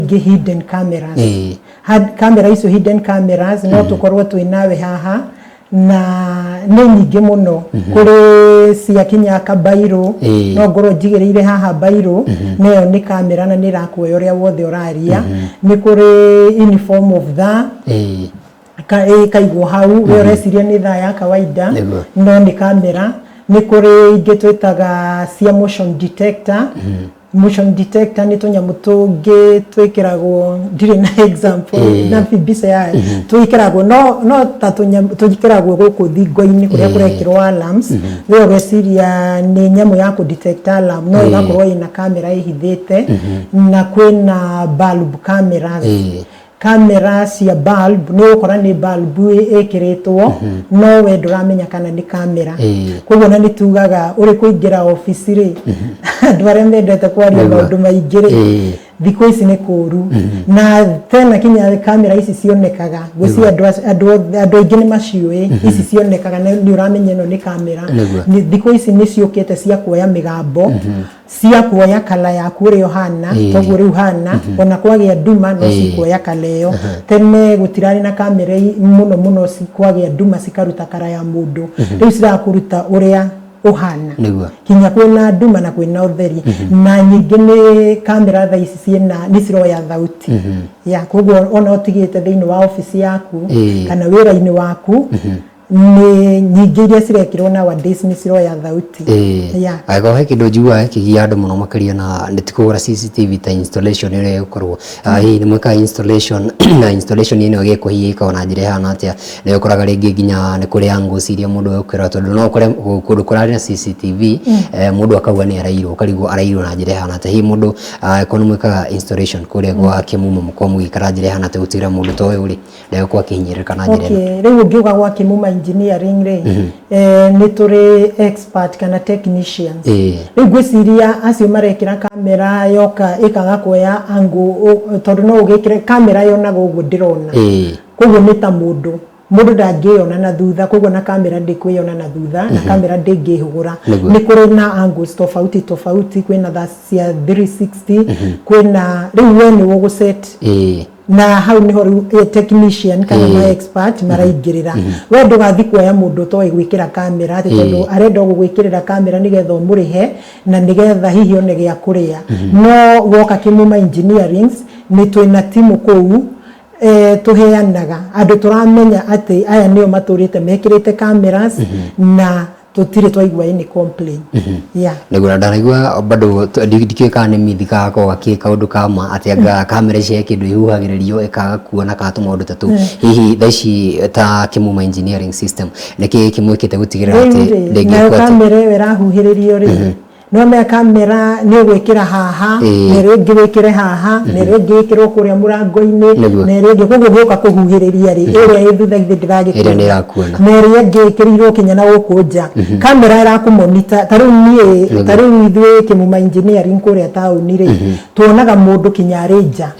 ingĩ hidden cameras. Camera icio, hidden cameras, no tũkorwo twĩ nawe haha na nĩ nyingĩ mũno. Kũrĩ cia kinya kabairũ, no ngorwo njigĩrĩire haha bairũ, nayo nĩ kamera na nĩ ĩrakuoya ũrĩa wothe ũraria. Nĩ kũrĩ in form of thaa ĩkaigwo hau, we ũreciria nĩ thaa ya kawaida, no nĩ kamera. Nĩ kũrĩ ingĩ twĩtaga cia motion detector. Motion detector nĩ tũnyamũ tũngĩ twĩkĩragwo, ndirĩ na example na mbica yayo, twĩkĩragwo no ta tũnyamũ twĩkĩragwo gũkũ thingo-inĩ kũrĩa kũrekĩrwo alarms. We ũgeciria nĩ nyamũ ya kũ detect alarm, no ĩgakorwo ĩna kamera ĩhithĩte. Na kwĩna bulb cameras. Kamera cia bulb, nĩ ũgũkora nĩ bulb ĩkĩrĩtwo, no we ndũramenya kana nĩ kamera. Koguo na nĩ tugaga ũrĩ kũingĩra obici rĩ, andũ arĩa mendete kwaria maũndũ maingĩ rĩ, thikũ ici nĩ kũru. Na tena kinya kamera ici cionekaga, ngwĩciria andũ aingĩ nĩ maciũĩ ici cionekaga na nĩ ũramenya ĩno nĩ kamera. Thikũ ici nĩ ciũkĩte cia kuoya mĩgambo, cia kuoya kala yaku ũrĩa ũhana. Toguo rĩu hana, ona kwagĩa nduma no cikuoya kala ĩyo. Tene gũtirarĩ na kamera mũno mũno kwagĩa nduma cikaruta kara ya mũndũ. Rĩu cirakũruta ũrĩa ũhana kinya kwĩna nduma na kwĩna ũtheri. Na nyingĩ nĩ kamera thaa ici ciĩna nĩ ciroya thauti ya, koguo ona ũtigĩte thĩinĩ wa obici yaku kana wĩra-inĩ waku, nĩ nyingĩ iria cirekĩrwo nowadays nĩ ciroya thauti ya. Angĩkorwo he kĩndũ njiguaga kĩgia andũ mũno makĩria na nĩ ti kũgũra CCTV, ta installation ĩrĩa ĩgũkorwo. Hihi nĩ mwĩkaga installation, na installation ĩno ĩgĩkwo hihi ĩkagwo na njĩra ĩhana atĩa? Nĩ ũkoraga rĩngĩ nginya nĩ kũrĩ angles iria mũndũ egũkĩrora, tondũ no ũkore kũndũ kũrarĩ na CCTV, mũndũ akauga nĩ arairwo, ũkarigwo arairwo na njĩra ĩhana atĩa. Hihi mũndũ, angĩkorwo nĩ mwĩkaga installation kũrĩa gwa Kĩmumo, mũkorwo mũgĩikara njĩra ĩhana atĩa gũtigĩrĩra mũndũ ta ũyũ rĩ ndegũkorwo akĩhinyĩrĩrĩka na njĩra ĩno? Okay, rĩu ũngiuga gwa Kĩmuma Engineering rĩ, nĩ tũrĩ expert kana technicians. Rĩu ngwĩciria acio marekĩra kamera yoka ĩkaga kuoya angle, tondũ no ũgĩkĩre kamera yonaga ũguo ndĩrona. Koguo nĩ ta mũndũ ndangĩyona na thutha, koguo na kamera ndĩkwĩyona na thutha na kamera ndĩngĩhũgũra. Nĩ kũrĩ na angles tofauti tofauti, kwĩna tha cia 360, kwĩna rĩu we nĩ ũgũset. Na hau niho rĩu technician kana ma expert maraingĩrĩra. We ndũgathi kuoya mũndũ ũtoĩ gwĩkĩra kamera atĩ tondũ arenda gũgwĩkĩrĩra kamera nĩgetha ũmũrĩhe na nĩgetha hihi one gĩa kũrĩa. No woka Kĩmuma Engineering, nĩ twĩna timu kũu, tũheanaga andũ tũramenya atĩ aya nĩo matũrĩte mekĩrĩte cameras na tũtirĩ twaigua any complaint, yeah. Nĩguo, na ndanaigua bado ndikĩũĩ kana nĩ mithi kana gakoragwo gakĩ kaũndũ ka ma atĩ anga kamera ici he kĩndũ ihuhagĩrĩrio ĩkaga kuona kana tũmaũndũ ta tũu. Hihi thaa ici ta Kĩmuma Engineering System nĩkĩ kĩmwĩkĩte gũtigĩrĩra rĩu atĩ rĩ, nayo ndĩngĩkwo atĩ kamera ĩyo ĩrahuhĩrĩrio rĩ, no mea kamera nĩ ũgwĩkĩra haha, na ĩrĩa ĩngĩ wĩkĩre haha, na ĩrĩa ĩngĩ ĩkĩrwo kũrĩa mũrango-inĩ, na ĩrĩa ĩngĩ. Koguo gĩũka kũhuhĩrĩria rĩ, ĩrĩa ĩ thutha githĩ ndĩragĩkuona? Ĩrĩa nĩ ĩrakuona. Na ĩrĩa ĩngĩ ĩkĩrĩirwo kinya na gũkũ nja, kamera ĩrakũmonita. Ta rĩu niĩ, ta rĩu ithuĩ Kĩmuma Engineering kũrĩa taũni rĩ, tuonaga mũndũ kinya arĩ nja,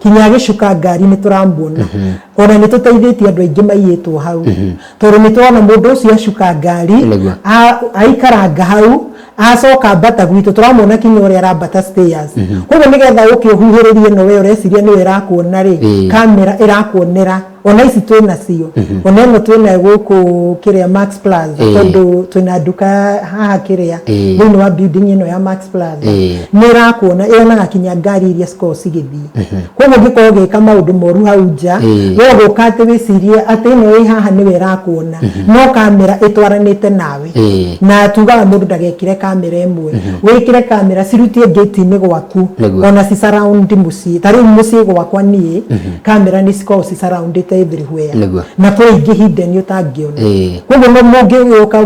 kinya agĩcuka ngari nĩ tũramuona. Ona nĩ tũteithĩtie andũ aingĩ maiyĩtwo hau, tondũ nĩ tũrona mũndũ ũcio acuka ngari, aikaranga hau, acoka ambata gwitũ, tũramuona kinya ũrĩa arambata stairs. Koguo nĩgetha ũke ũhuhĩrĩrie ĩno we ũreciria nĩwe ĩrakuona rĩ, kamera ĩrakuonera. Ona ici twĩ nacio, ona ĩno twĩ nayo gũkũ kĩrĩa Max Plaza, tondũ twĩna nduka haha kĩrĩa thĩinĩ wa building ĩno ya Max Plaza, nĩ ĩrakuona, ĩyonaga kinya ngari iria cikoragwo cigĩthiĩ. Koguo ũngĩkorwo ũgĩka maũndũ moru hau nja, we ũgũka atĩ wĩcirie atĩ ĩno ĩ haha nĩwe ĩrakuona, no kamera ĩtwaranĩte nawe. Na tugaga mũndũ ndagekĩre kamera ĩmwe, wĩkĩre kamera cirutie gate-inĩ gwaku, ona ci surround mũciĩ. Ta rĩu mũciĩ gwakwa niĩ, kamera nĩ cikoragwo ci surroundĩte everywhere. Na kwĩ ingĩ hidden ũtangĩona. Koguo no mũngĩgĩũka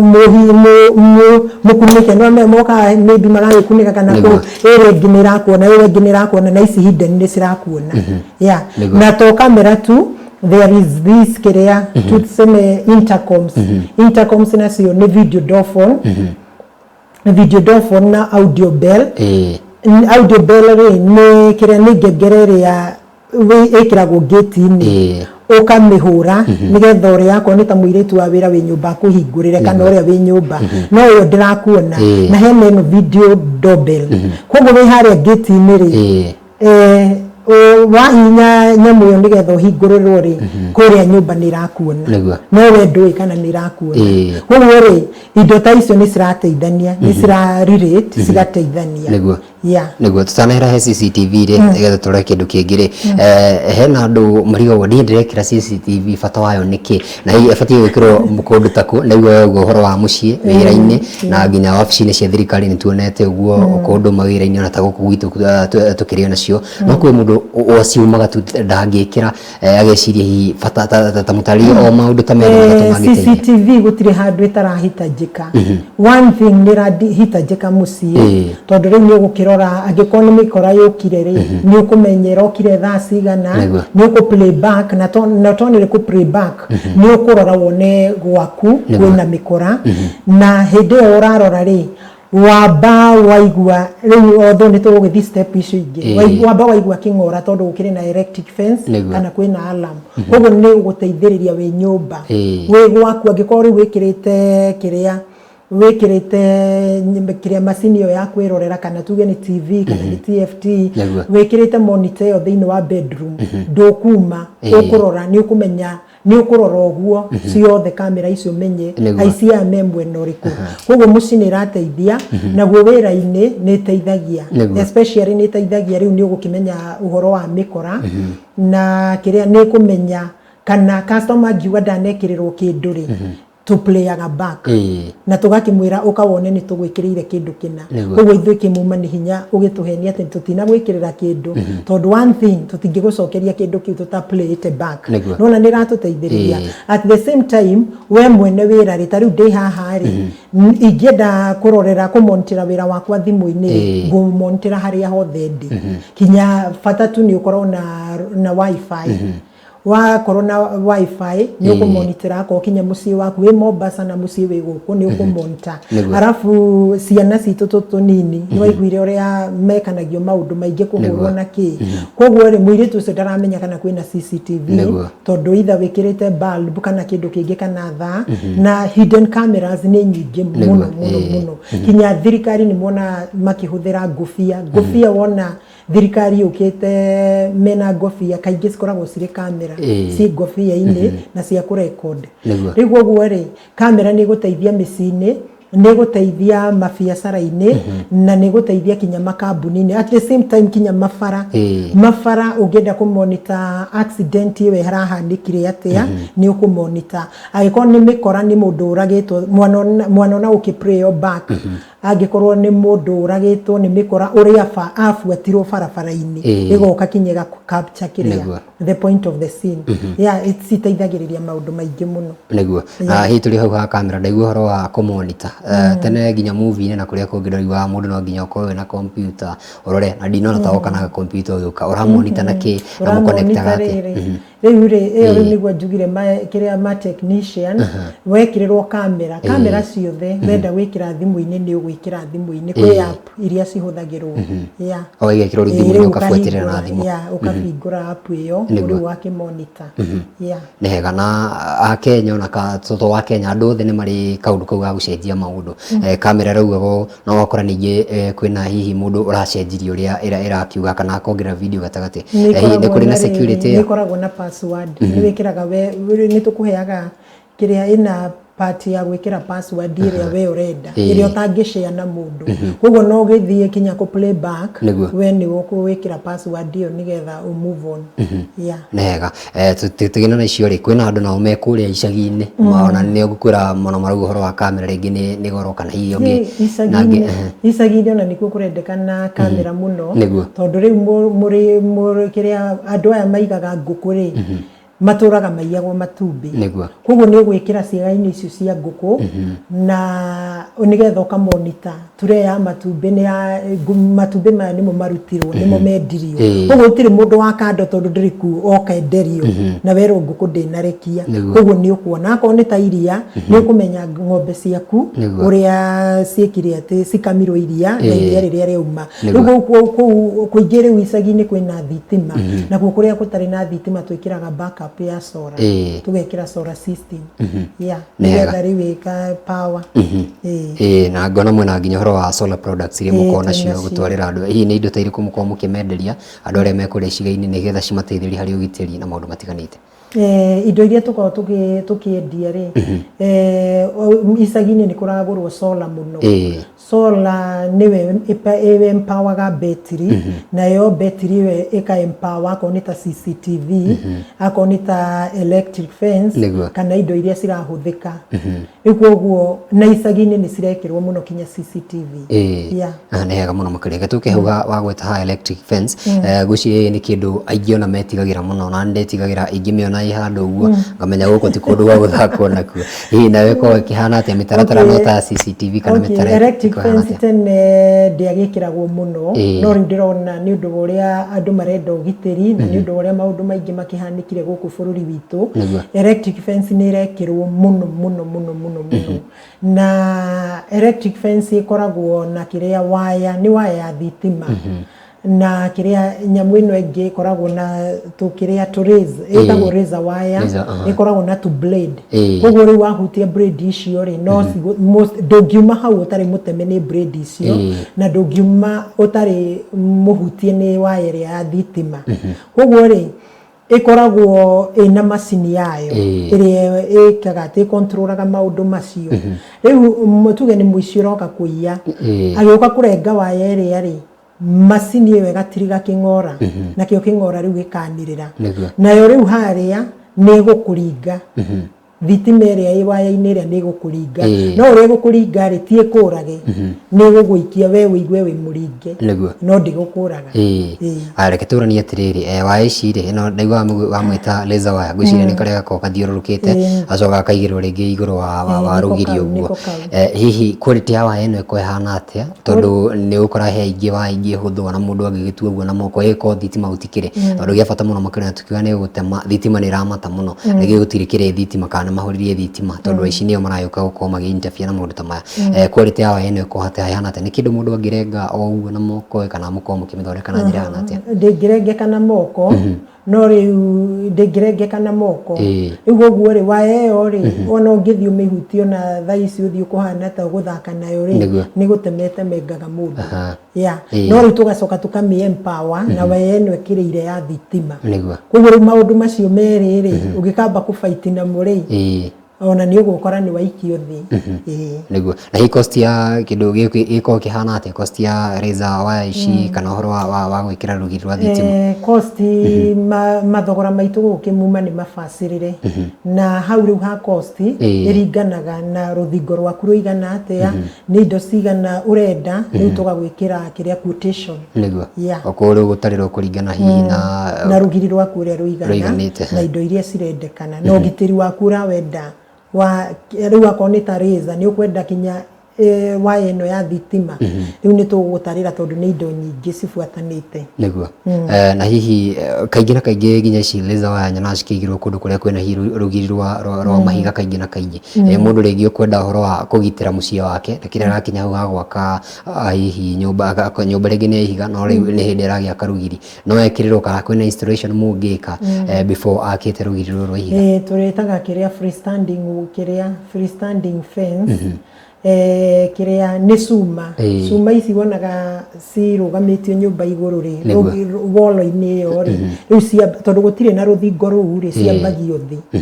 mũkunĩke, no me mokaga maybe magagĩkunĩka kana kũ ĩrĩa ĩngĩ nĩ ĩrakuona, ĩrĩa ĩngĩ nĩ ĩrakuona, na ici hidden nĩ cirakuona, yeah. Na to kamera tu, there is this kĩrĩa tuseme intercoms. Intercoms nacio nĩ video door phone, video door phone na audio bell. Audio bell rĩ, nĩ kĩrĩa, nĩ ngengere ĩrĩa ĩkĩragwo gate-inĩ, ũkamĩhũra nĩgetha ũrĩa akorwo nĩ ta mũirĩtu wa wĩra wĩ nyũmba akũhingũrĩre, kana ũrĩa wĩ nyũmba, no ĩyo ndĩrakuona. Na hena ĩno video doorbell, koguo wĩ harĩa gate-inĩ rĩ, Wahihinya nyamũ ĩyo nĩgetha ũhingũrĩrwo rĩ, kũrĩa nyũmba nĩ ĩrakuona. No we ndũĩ kana nĩ ĩrakuona. Koguo rĩ, indo ta icio nĩ cirateithania, nĩ cira relate, cigateithania. Yeah. Nĩguo tũtanahera he CCTV rĩ, nĩgetha tũrore kĩndũ kĩngĩ rĩ, hena andũ marigagwo niĩ ndĩrekĩra CCTV bata wayo nĩ kĩ, na hihi ĩbatiĩ gwĩkĩrwo kũndũ ta kũ? Ndaigua ũguo ũhoro wa mũciĩ, wĩra-inĩ na nginya wabici-inĩ cia thirikari nĩ tuonete ũguo kũndũ mawĩra-inĩ ona ta gũkũ gwitũ tũkĩrĩ onacio, no kwĩ mũndũ waciumaga tu ndangĩkĩra ageciria hihi bata ta mũtarĩrie o maũndũ ta merĩ matatũ mangĩteithia. CCTV gũtirĩ handũ ĩtarahitajĩka. One thing nĩ ĩrahitajĩka mũciĩ tondũ rĩu nĩ ũgũkĩrora angĩkorwo nĩ mĩkora yũkire rĩ, nĩ ũkũmenya ĩrokire thaa cigana, nĩ ũkũ play back na to nĩ kũ play back, nĩ ũkũrora wone gwaku kwĩna mĩkora, na hĩndĩ ĩyo ũrarora rĩ, wamba waigua rĩu, although nĩ tũgũgĩthiĩ step icio ingĩ, wamba waigua kĩng'ora tondũ gũkĩrĩ na electric fence kana kwĩna alarm, koguo nĩ ũgũteithĩrĩria wĩ nyũmba, wĩ gwaku, angĩkorwo rĩu wĩkĩrĩte kĩrĩa wĩkĩrĩte kĩrĩa macini ĩyo ya kwĩrorera, kana tuge nĩ TV kana nĩ TFT, wĩkĩrĩte monitor ĩyo thĩinĩ wa bedroom, ndũkuma, ũkũrora, nĩ ũkũmenya, nĩ ũkũrora ũguo ciothe kamera icio menye aici aya me mwena ũrĩkũ. Koguo mũciĩ nĩ ĩrateithia, naguo wĩra-inĩ nĩ ĩteithagia, especially nĩ ĩteithagia rĩu nĩ ũgũkĩmenya ũhoro wa mĩkora na kĩrĩa nĩ ĩkũmenya kana customer angiuga ndanekĩrĩrwo kĩndũ rĩ, tũ playaga back na tũgakĩmwĩra ũka wone nĩ tũgwĩkĩrĩire kĩndũ kĩna. Koguo ithuĩ kĩmuma nĩ hinya ũgĩtũhenia atĩ tũtinagwĩkĩrĩra kĩndũ, tondũ one thing, tũtingĩgũcokeria kĩndũ kĩu tũta playĩte back. Nona nĩ ĩratũteithĩrĩria. At the same time, we mwene wĩra rĩ, ta rĩu ndĩ haha rĩ, ingĩenda kũrorera kũmonitĩra wĩra wakwa thimũ-inĩ rĩ, ngũmonitĩra harĩa hothe ndĩ, kinya bata tu nĩ ũkorwo na wifi. Wakorwo na wifi nĩ ũkũmonitĩra akorwo kinya mũciĩ waku wĩ Mombasa na mũciĩ wĩ gũkũ nĩ ũkũmonita. Arabu ciana citũ tũtũ nini nĩ waiguire ũrĩa mekanagio maũndũ maingĩ, kũhũrwo na kĩ. Koguo rĩ, mũirĩtu ũcio ndaramenya kana kwĩna CCTV, tondũ either wĩkĩrĩte bulb kana kĩndũ kĩngĩ kana thaa, na hidden cameras nĩ nyingĩ mũno mũno mũno. Kinya thirikari nĩ mona makĩhũthĩra ngũbia. Ngũbia wona thirikari yũkĩte mena ngobia, kaingĩ cikoragwo cirĩ kamera ci ngobia-inĩ na cia kũrecord. Rĩu ũguo rĩ, kamera nĩ ĩgũteithia mĩciĩ-inĩ, nĩ ĩgũteithia mabiacara-inĩ, na nĩ ĩgũteithia kinya makambuni-inĩ. At the same time, kinya mabara, mabara ũngĩenda kũmonita accident ĩyo ĩrahanĩkire atĩa, nĩ ũkũmonita. Angĩkorwo nĩ mĩkora, nĩ mũndũ ũragĩtwo, mwanona mwanona ũkĩ play back, angĩkorwo nĩ mũndũ ũragĩtwo nĩ mĩkora, ũrĩa abuatirwo barabara-inĩ, ĩgoka kinya ĩga capture kĩrĩa the point of the scene. Yeah, citeithagĩrĩria maũndũ maingĩ mũno. Nĩguo. Na hihi tũrĩ hau ha kamera, ndaigua ũhoro wa kũmonita. Tene nginya movie-inĩ na kũrĩa kũngĩ ndaiguaga mũndũ no nginya ũkorwo wĩna computer ũrore, na ndinona ta woka na computer ũgĩũka ũramonita na kĩ na mũconnectaga Ũramonita atĩa? Rĩrĩ rĩu rĩ, ĩyo rĩu nĩguo njugire kĩrĩa ma technician wekĩrĩrwo kamera, kamera ciothe wenda gwĩkĩra thimũ-inĩ nĩ ũgwĩkĩra thimũ-inĩ, kwĩ app iria cihũthagĩrwo, yeah. O ĩgekĩrwo rĩu thimũ-inĩ Rĩu ũkabuatĩrĩra na ũkahingũra, thimũ. Yeah, ũkahingũra app ĩyo, rĩu wakĩmonita, yeah. Nĩ hega. Na akenya ona ka toto wa Kenya, andũ othe nĩ marĩ kaũndũ kau ga gũcenjia maũndũ. Kamera ĩraugagwo no wakora ningĩ kwĩna hihi mũndũ ũracenjirie ũrĩa ĩrakiuga kana akongerera video gatagatĩ. Nĩ Hihi nĩ ĩkoragwo kũrĩ na na security rĩrĩ, ĩyo? Nĩ ĩkoragwo na password, nĩ wĩkĩraga we, nĩ tũkũheaga kĩrĩa ĩna part ya gwĩkĩra password ĩrĩa we ũrenda, ĩrĩa ũtangĩshare na mũndũ. Koguo no ũgĩthiĩ kinya kũ play back, we nĩwe ũkũwĩkĩra password ĩyo nĩgetha ũ move on, yeah. Nĩ hega. Tũgĩna na icio rĩ, kwĩna andũ nao me kũrĩa icagi-inĩ, ona nĩ ngũkwĩra mũno marauga ũhoro wa kamera rĩngĩ nĩ goro kana hihi ũngĩ na angĩ Icagi-inĩ, icagi-inĩ ona nĩkuo kũrendekana kamera mũno, tondũ rĩu mũrĩ kĩrĩa andũ aya maigaga ngũkũ rĩ, matũraga maiyagwo matumbĩ. Koguo nĩ ũgwĩkĩra ciĩga-inĩ icio cia ngũkũ na nĩgetha ũkamonita tray ya matumbĩ nĩ ya matumbĩ maya nĩmo marutirwo, nĩmo mendirio. Koguo gũtirĩ mũndũ wa kando tondũ ndũrĩ kuo oka enderio na werwo ngũkũ ndĩnarekia. Koguo nĩ ũkuona akorwo nĩ ta iria, nĩ ũkũmenya ng'ombe ciaku ũrĩa ciĩkire atĩ cikamirwo iria na iria rĩrĩa rĩauma. Rĩu kũu kũingĩ rĩu icagi-inĩ kwĩna thitima, nakuo kũrĩa gũtarĩ na thitima twĩkĩraga backup. up ya solar, tũgekĩra solar system, yeah, Nĩ wega. nĩgetha rĩu ĩka power. Ĩĩ. Ĩĩ, na ngona mwena nginya ũhoro wa solar products iria Ĩĩ, mũkoragwo twĩ nacio nacio. gũtwarĩra andũ. Hihi nĩ indo ta irĩkũ mũkoragwo mũkĩmenderia andũ arĩa me kũrĩa icagi-inĩ nĩgetha cimateithĩrĩrie harĩ ũgitĩri na maũndũ matiganĩte? Indo iria tũkoragwo tũkĩendia rĩ, icagi-inĩ nĩ kũragũrwo solar mũno. Solar nĩwe ĩempowerga betiri, nayo betiri ĩyo ĩka empower akorwo nĩ ta CCTV, akorwo nĩ ta electric fence, kana indo iria cirahũthĩka. Rĩu koguo na icagi-inĩ nĩ cirekĩrwo mũno kinya CCTV. Yeah. Ah, nĩ hega mũno makĩria. Reke tũke hau wagweta ha electric fence. Ngwĩciria nĩ kĩndũ aingĩ ona metigagĩra mũno, na nĩ ndetigagĩra ingĩmĩona ĩ handũ ũguo ngamenya gũkũ ti kũndũ gwa gũthakwo nakuo. Hihi nayo ĩkoragwo ĩkĩhana atĩa mĩtaratara no ta CCTV kana mĩtaratara Electric ĩkoragwo ĩhana fence atĩa? Tene ndĩagĩkĩragwo mũno, no rĩu ndĩrona nĩ ũndũ wa ũrĩa andũ marenda ũgitĩri na nĩ ũndũ wa ũrĩa maũndũ maingĩ makĩhanĩkire gũkũ bũrũri witũ, electric fence nĩ ĩrekĩrwo mũno mũno mũno mũno mũno. Na electric fence ĩkoragwo na kĩrĩa waya, nĩ waya ya thitima, na kĩrĩa nyamũ ĩno ĩngĩ ĩkoragwo na tũkĩrĩa tũ razor, ĩtagwo razor wire, Razor, aha. ĩkoragwo na tũ blade. Koguo rĩu wahutia blade icio rĩ, no ndũngiuma hau ũtarĩ mũteme nĩ blade icio, na ndũngiuma ũtarĩ mũhutie nĩ waya ĩrĩa ya thitima. Koguo rĩ, ĩkoragwo ĩna macini yayo ĩrĩa ĩkaga atĩ ĩkontrolaga maũndũ macio. Rĩu tuge nĩ mũici ũroka kũiya, agĩũka kũrenga waya ĩrĩa rĩ, macini ĩyo ĩgatiriga kĩng'ora, nakĩo kĩng'ora rĩu gĩkanĩrĩra. Nayo rĩu harĩa nĩ ĩgũkũringa, thitima ĩrĩa ĩ waya-inĩ ĩrĩa nĩ ĩgũkũringa. No ũrĩa ĩgũkũringa rĩ, ti ĩkũrage, nĩ ĩgũgũikia we ũigue wĩ mũringe, no ndĩgũkũraga. Ĩĩ. Aya, reke tũranie atĩrĩrĩ, waya ici rĩ, ĩno ndaigua wamwĩta laser wire, ngwĩciria nĩ karĩa gakoragwo gathiũrũrũkĩte, gacoka gakaigĩrĩrwo rĩngĩ igũrũ wa Nĩko rũgiri kau, ũguo. Nĩko kau. Hihi quality ya waya ĩno ĩkoragwo ĩhana atĩa? Tondũ nĩ ũgũkora he ingĩ waya ingĩ hũthũ ona mũndũ angĩgĩtua ũguo na moko ĩgĩkorwo thitima gũtikĩrĩ. Tondũ gĩa bata mũno makĩria tukiuga nĩ gũtema, thitima nĩ ĩramata mũno. Rĩngĩ gũtirĩ kĩrĩ thitima kana nĩ mahũririe thitima tondũ aici nĩo maragĩũka gũkorwo magĩ interfere na maũndũ ta maya. Quality ya waya ĩno ĩkoragwo ĩhana atĩa? Nĩ kĩndũ mũndũ angĩrenga o ũguo na moko kana mũkoragwo mũkĩmĩthondeka na njĩra ĩhana atĩa? Ndĩngĩrengeka na moko, no rĩu ndĩngĩrengeka na moko. Rĩu ũguo rĩ, waya ĩyo rĩ, ona ũngĩthiĩ ũmĩhutie ona thaa ici ũthiĩ ũkũhana ta ũgũthaka nayo rĩ, nĩ gũtema ĩtemengaga mũndũ. Yeah. No rĩu tũgacoka tũkamĩ empower na waya ĩno ĩkĩrĩire ya thitima. Koguo rĩu maũndũ macio merĩ rĩ, ũngĩkamba kũbait namo rĩ, ona nĩ ũgũkora nĩ waikio thĩ. Ĩĩ. Nĩguo. Na hihi cost ya kĩndũ gĩkĩ gĩkoragwo kĩhana atĩa? Cost ya razor wire ici kana ũhoro wa gwĩkĩra rũgiri rwa thitima? Cost, mathogora maitũ gũkũ Kĩmuma nĩ mabacĩrĩre. Na hau rĩu ha cost ĩringanaga na rũthingo rwaku rũigana atĩa, nĩ indo cigana ũrenda, rĩu tũgagwĩkĩra kĩrĩa quotation. Yeah. Okorwo rĩu gũtarĩrwo kũringana hihi na na rũgiri rwaku ũrĩa rũigana, rũiganĩte, na indo iria cirendekana na ũgitĩri waku ũrawenda wa rĩu akorwo nĩ ta razor nĩ ũkwenda kinya waya ĩno ya thitima, rĩu nĩ tũgũgũtarĩra tondũ nĩ indo nyingĩ cibuatanĩte. Nĩguo. Na hihi kaingĩ na kaingĩ nginya ici laser wire nyonaga cikĩigĩrwo kũndũ kũrĩa kwĩna hihi rũgiri rwa mahiga kaingĩ na kaingĩ. Mũndũ rĩngĩ ũkwenda ũhoro wa kũgitĩra mũciĩ wake na kĩrĩa arakinya hau ha gwaka hihi nyũmba, nyũmba rĩngĩ nĩ ya ihiga no rĩu nĩ hĩndĩ aragĩaka rũgiri, no ekĩrĩrwo kana kwĩna installation mũngĩka before akĩte rũgiri rũrũ rwa ihiga? Ĩĩ, tũrĩtaga kĩrĩa freestanding, kĩrĩa freestanding fence, kĩrĩa nĩ cuma. Cuma ici wonaga cirũgamĩtio nyũmba igũrũ rĩ, wall-inĩ ĩyo rĩ, rĩu tondũ gũtirĩ na rũthingo rũu rĩ, ciambagio thĩ.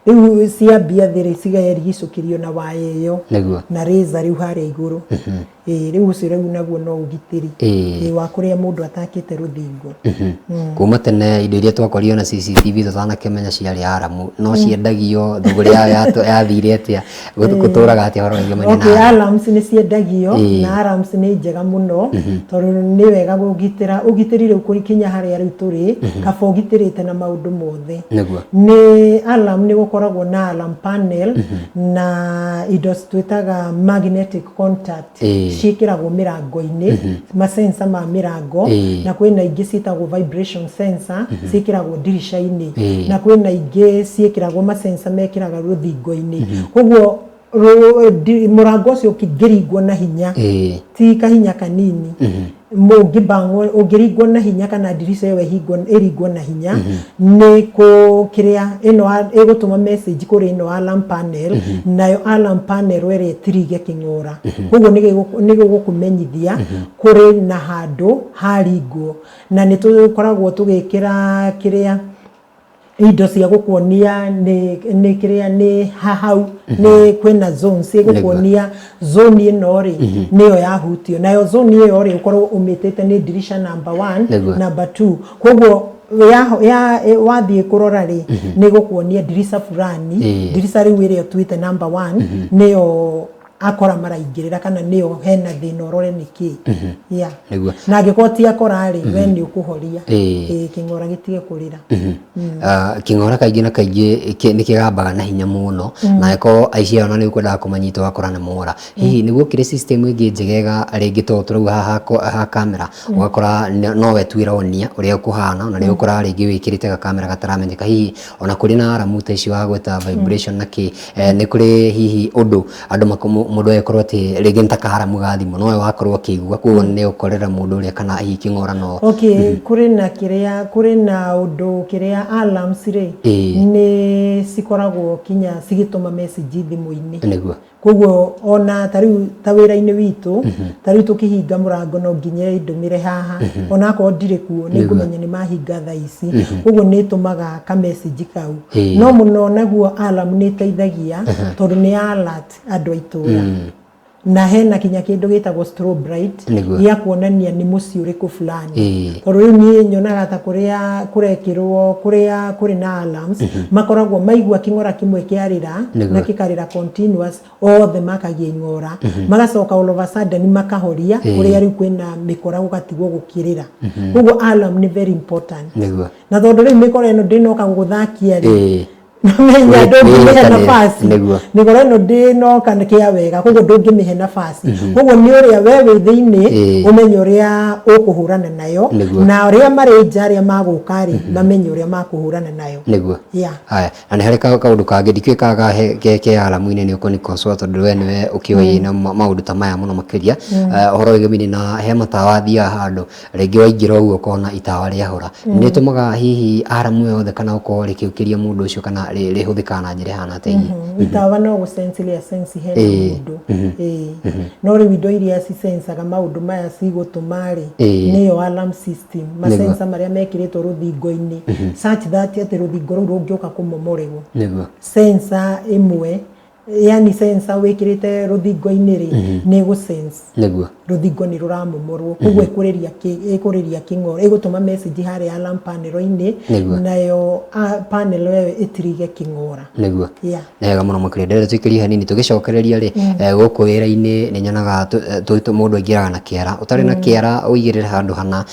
Rĩu ciambia thĩ rĩ, cikerigicũkĩrio na waya ĩyo na razor rĩu harĩa igũrũ. Ĩĩ, rĩu ũcio rĩu naguo no ũgitĩri wa kũrĩa mũndũ atakĩte rũthingo. Kuma tene indo iria twakorire na CCTV tũtanakĩmenya ciarĩ aramu no ciendagio, thũgũrĩ yayo yathire atĩa, gũtũraga atĩa ũhoro wĩgiĩ Okay, alarms nĩ ciendagio, na alarms nĩ njega mũno tondũ nĩ wega kũgitĩra ũgitĩri rĩu kũkinya harĩa rĩu tũrĩ, kaba ũgitĩrĩte na maũndũ mothe. Nĩ alarm, nĩ gũkoragwo na alarm panel na indo twĩtaga magnetic contact, ciĩkĩragwo mĩrango-inĩ, ma sensor ma mĩrango, na kwĩna ingĩ ciĩtagwo vibration sensor ciĩkĩragwo ndirica-inĩ, na kwĩna ingĩ ciĩkĩragwo ma sensor mekĩraga rũthingo-inĩ. Koguo mũrango ũcio ũkĩngĩringwo na hinya, ti kahinya kanini, Mũngĩbangwo, ũngĩringwo na hinya kana ndirica ĩyo ĩhingwo, ĩringwo na hinya, nĩ kũ kĩrĩa ĩno ĩgũtũma message kũrĩ ĩno alarm panel, nayo alarm panel ĩrĩa ĩtirige kĩng'ora. Koguo nĩ gĩgũkũmenyithia kũrĩ na handũ haringwo. Na nĩ tũkoragwo tũgĩkĩra kĩrĩa indo cia gũkuonia nĩ kĩrĩa nĩ hahau nĩ kwĩna zones ĩgũkuonia zone ĩno rĩ nĩyo yahutio. Nayo zone ĩyo rĩ, ũkorwo ũmĩtĩte nĩ dirisha number one, number two. Koguo ya wathiĩ kũrora rĩ, nĩ gũkuonia ndirica fulani, ndirica rĩu ĩrĩa ũtuĩte number one nĩyo akora maraingĩrĩra kana nĩyo hena thĩna, ũrore nĩkĩ, yeah. Na angĩkorwo ti akora rĩ, we nĩ ũkũhoria. Ĩĩ, kĩng'ora gĩtige kũrĩra. Ah, kĩng'ora kaingĩ na kaingĩ nĩ kĩgambaga na hinya mũno, na angĩkorwo aici aya ona nĩ ũkwendaga kũmanyita ũgakora nĩ mora. Hihi nĩguo kĩrĩ system ĩngĩ njegega rĩngĩ to tũrauga haha ha kamera, ũgakora nowe tu ĩronia ũrĩa ũkũhana, na nĩ ũkoraga rĩngĩ wĩkĩrĩte gakamera gataramenyeka. Hihi ona kũrĩ na aramu ta ici wa gweta vibration na kĩ, nĩ kũrĩ hihi ũndũ andũ mũndũ agĩkorwo atĩ rĩngĩ nĩ ta karamu ga thimũ nowe wakorwo akĩigua, koguo nĩ ũkorera mũndũ ũrĩa kana hihi kĩng'ora no Okay, kũrĩ na kĩrĩa, kũrĩ na ũndũ kĩrĩa alarms rĩ, nĩ cikoragwo kinya cigĩtũma message thimũ-inĩ. Koguo ona ta rĩu ta wĩra-inĩ witũ, ta rĩu tũkĩhinga mũrango no nginya ĩndũmĩre haha, ona akorwo ndirĩ kuo nĩ ngũmenya nĩ mahinga thaa ici. Koguo nĩ ĩtũmaga ka message kau. No mũno naguo alarm nĩ ĩteithagia tondũ nĩ alert andũ a itũra, na hena kinya kĩndũ gĩtagwo strobe light gĩa kuonania nĩ mũciĩ ũrĩkũ fulani. Tondũ rĩu niĩ nyonaga ta kũrĩa kũrekĩrwo, kũrĩa kũrĩ na alarms, makoragwo maigua kĩng'ora kĩmwe kĩarĩra na kĩkarĩra continuous, othe makagia ing'ora, magacoka all of a sudden makahoria. Kũrĩa rĩu kwĩna mĩkora gũgatigwo gũkĩrĩra. Koguo alarm nĩ very important. Na tondũ rĩu mĩkora ĩno ndĩnoka gũgũthakia rĩ, menya ndũngĩmĩhe nafasi. Mĩkora ĩno ndĩnoka kĩa wega, koguo ndũngĩmĩhe nafasi. Koguo nĩ ũrĩa we wĩ thĩinĩ ũmenye ũrĩa ũkũhũrana nayo, na arĩa marĩ nja, arĩa magũka rĩ, mamenye ũrĩa makũhũrana nayo. Haya, na nĩ harĩ kaũndũ kangĩ ndikĩũĩ kana ke aramu-inĩ nĩ ũkũni consult, tondũ we nĩwe ũkĩũĩ na maũndũ ta maya mũno makĩria. Ũhoro wĩgĩminie na he matawa thiaga handũ rĩngĩ waingĩra ũguo ũkona itawa rĩahora, nĩ ĩtũmaga hihi aramu yothe kana ũkorwo rĩkĩũkĩria mũndũ ũcio kana rĩhũthĩkaga na njĩra ĩhana atĩa hihi? Itawa no gũsense rĩa sense hena mũndũ. No rĩu indo iria cisensaga maũndũ maya cigũtũma rĩ, nĩyo alarm system, masensa marĩa mekĩrĩtwo rũthingo-inĩ, such that atĩ rũthingo rũu rũngĩũka kũmomorerwo, sensor ĩmwe, yani sensor wĩkĩrĩte rũthingo-inĩ rĩ, nĩ ĩgũ-sense rũthingo nĩ rũramomorwo. Koguo ĩkũrĩria kĩng'ora, ĩgũtũma message harĩa alarm panel-inĩ, nayo panel ĩyo ĩtirige kĩng'ora. Nĩ wega mũno makĩria. Ndĩrenda tũikĩrie hanini tũgĩcokereria rĩ, gũkũ wĩra-inĩ nĩ nyonaga mũndũ aingĩraga na kĩara. Ũtarĩ na kĩara ũigĩrĩre handũ hana,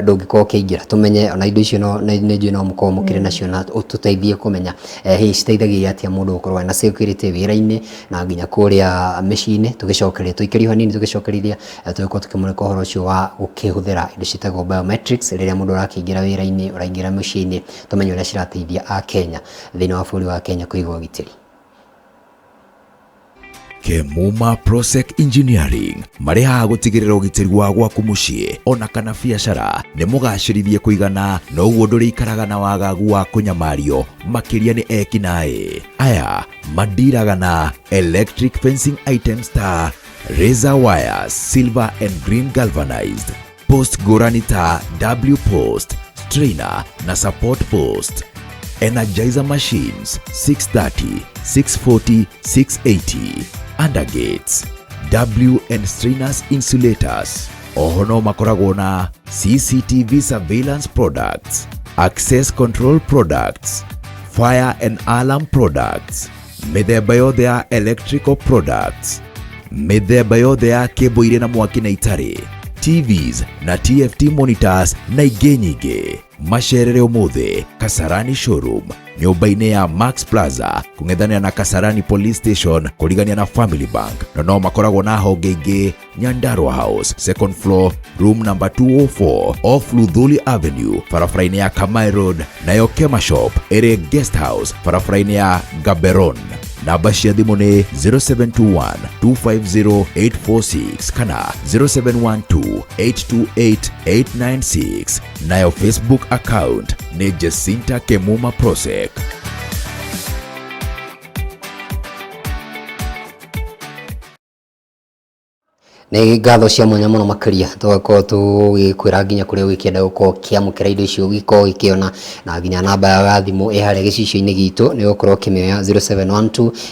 ndũngĩkorwo ũkĩingĩra. Tũmenye ona indo icio no nĩ njũĩ no mũkorwo mũkĩrĩ nacio na ũtũteithie kũmenya hihi citeithagia atĩa mũndũ gũkorwo ena security wĩra-inĩ na nginya kũrĩa mĩciĩ-inĩ. Tũgĩcokereria tũikĩrie hanini, tũgĩcokereria tũgĩkorwo tũkĩmũrĩka ũhoro ũcio wa gũkĩhũthĩra indo ciĩtagwo biometrics rĩrĩa mũndũ arakĩingĩra wĩra-inĩ, ũraingĩra mũciĩ-inĩ, tũmenye ũrĩa cirateithia Akenya thĩinĩ wa bũrũri wa Kenya kũiga ũgitĩri. Kemuma Prosec Engineering marĩ haha gũtigĩrĩra ũgitĩri wa gwaku mũciĩ ona kana biacara nĩ mũgacĩrithie kũigana, noguo ndũrĩikaraga na wagagu wa kũnyamario makĩria nĩ ekinaĩ aya mandiraga na electric fencing items ta razor wires, silver and green galvanized post ngũrani ta W post, strainer na support post, energizer machines 630, 640, 680, undergates, W and strainers insulators. Oho no makoragwo na CCTV surveillance products, access control products, fire and alarm products, mĩthemba yothe ya electrical products, mĩthemba yothe ya kĩmbo irĩ na mwaki na itarĩ, TVs na TFT monitors na ingĩ nyingĩ. Macerere ũmũthĩ Kasarani showroom, nyũmba-inĩ ya Max Plaza, kũng'ethanĩra na Kasarani Police Station, kũrigania na Family Bank. Na no makoragwo na honge ingĩ Nyandarua House, second floor, room number 204, off Luthuli Avenue, barabara-inĩ ya Kamai Road. Nayo Kema Shop ĩrĩ Guest House, barabara-inĩ ya Gaberone. Namba cia thimũ nĩ 0721 250 846 kana 0712 828 896. Nayo Facebook account nĩ Jacinta Kemuma Prosec. Nĩ ngatho cia mwanya mũno makĩria tũgakorwo tũgĩkwĩra nginya kũrĩa ũgĩkĩenda gũkorwo ũkĩamũkĩra indo icio ũgĩkorwo ũgĩkĩona na nginya namba yao ya thimũ ĩ harĩa gĩcicio-inĩ gitũ nĩ ũgũkorwo ũkĩmĩoya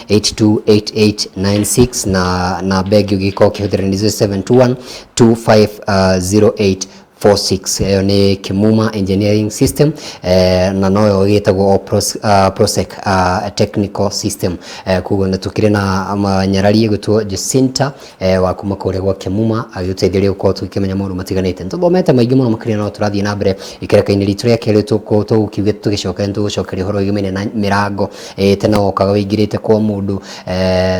0712828896 na namba ĩngĩ ũngĩkorwo ũkĩhũthĩra nĩ 0721 2508 46. Ĩyo nĩ Kimuma Engineering System na noyo ĩgĩtagwo o Prosec Technical System. Koguo nĩ tũkĩrĩ na nyarari ĩgwĩtwo Jacinta wa kuma kũrĩa gwa Kimuma agĩtũteithĩrĩria gũkorwo tũkĩmenya maũndũ matiganĩte. Nĩ tũthomete maingĩ mũno makĩria no tũrathiĩ na mbere ikereka-inĩ ritũ rĩa kerĩ tũgũkiuga tũgĩcoka nĩ tũgũcokeria ũhoro wĩgĩmaine na mĩrango. Tene wokaga wĩingĩrĩte kwa mũndũ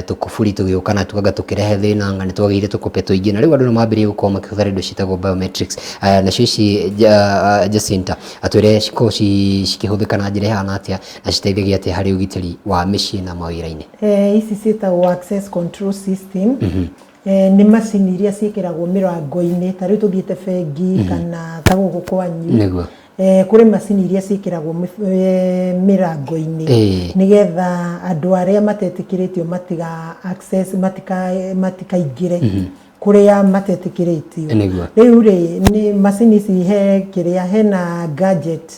tũkuburi tũgĩũka na anga tũkĩrehe thĩna, anga nĩ twagĩire tũkope tũingĩ, na rĩu andũ nĩ mambĩrĩirie gũkorwo makĩhũthĩra indo ciĩtagwo biometrics. Nacio ici Jacinta atwĩre cikoragwo cikĩhũthĩka na njĩra ĩhana atĩa na citeithagia atĩa harĩ ũgitĩri wa mĩciĩ na mawĩra-inĩ? Ici ciĩtagwo access control system. Nĩ macini iria ciĩkĩragwo mĩrango-inĩ, ta rĩu tũthiĩte bengi kana ta gũkũ kwanyu. Kũrĩ macini iria ciĩkĩragwo mĩrango-inĩ nĩgetha andũ arĩa matetĩkĩrĩtio matiga access, matikaingĩre kũrĩa matetĩkĩrĩtio. Rĩu rĩ, nĩ macini ici he kĩrĩa hena gadget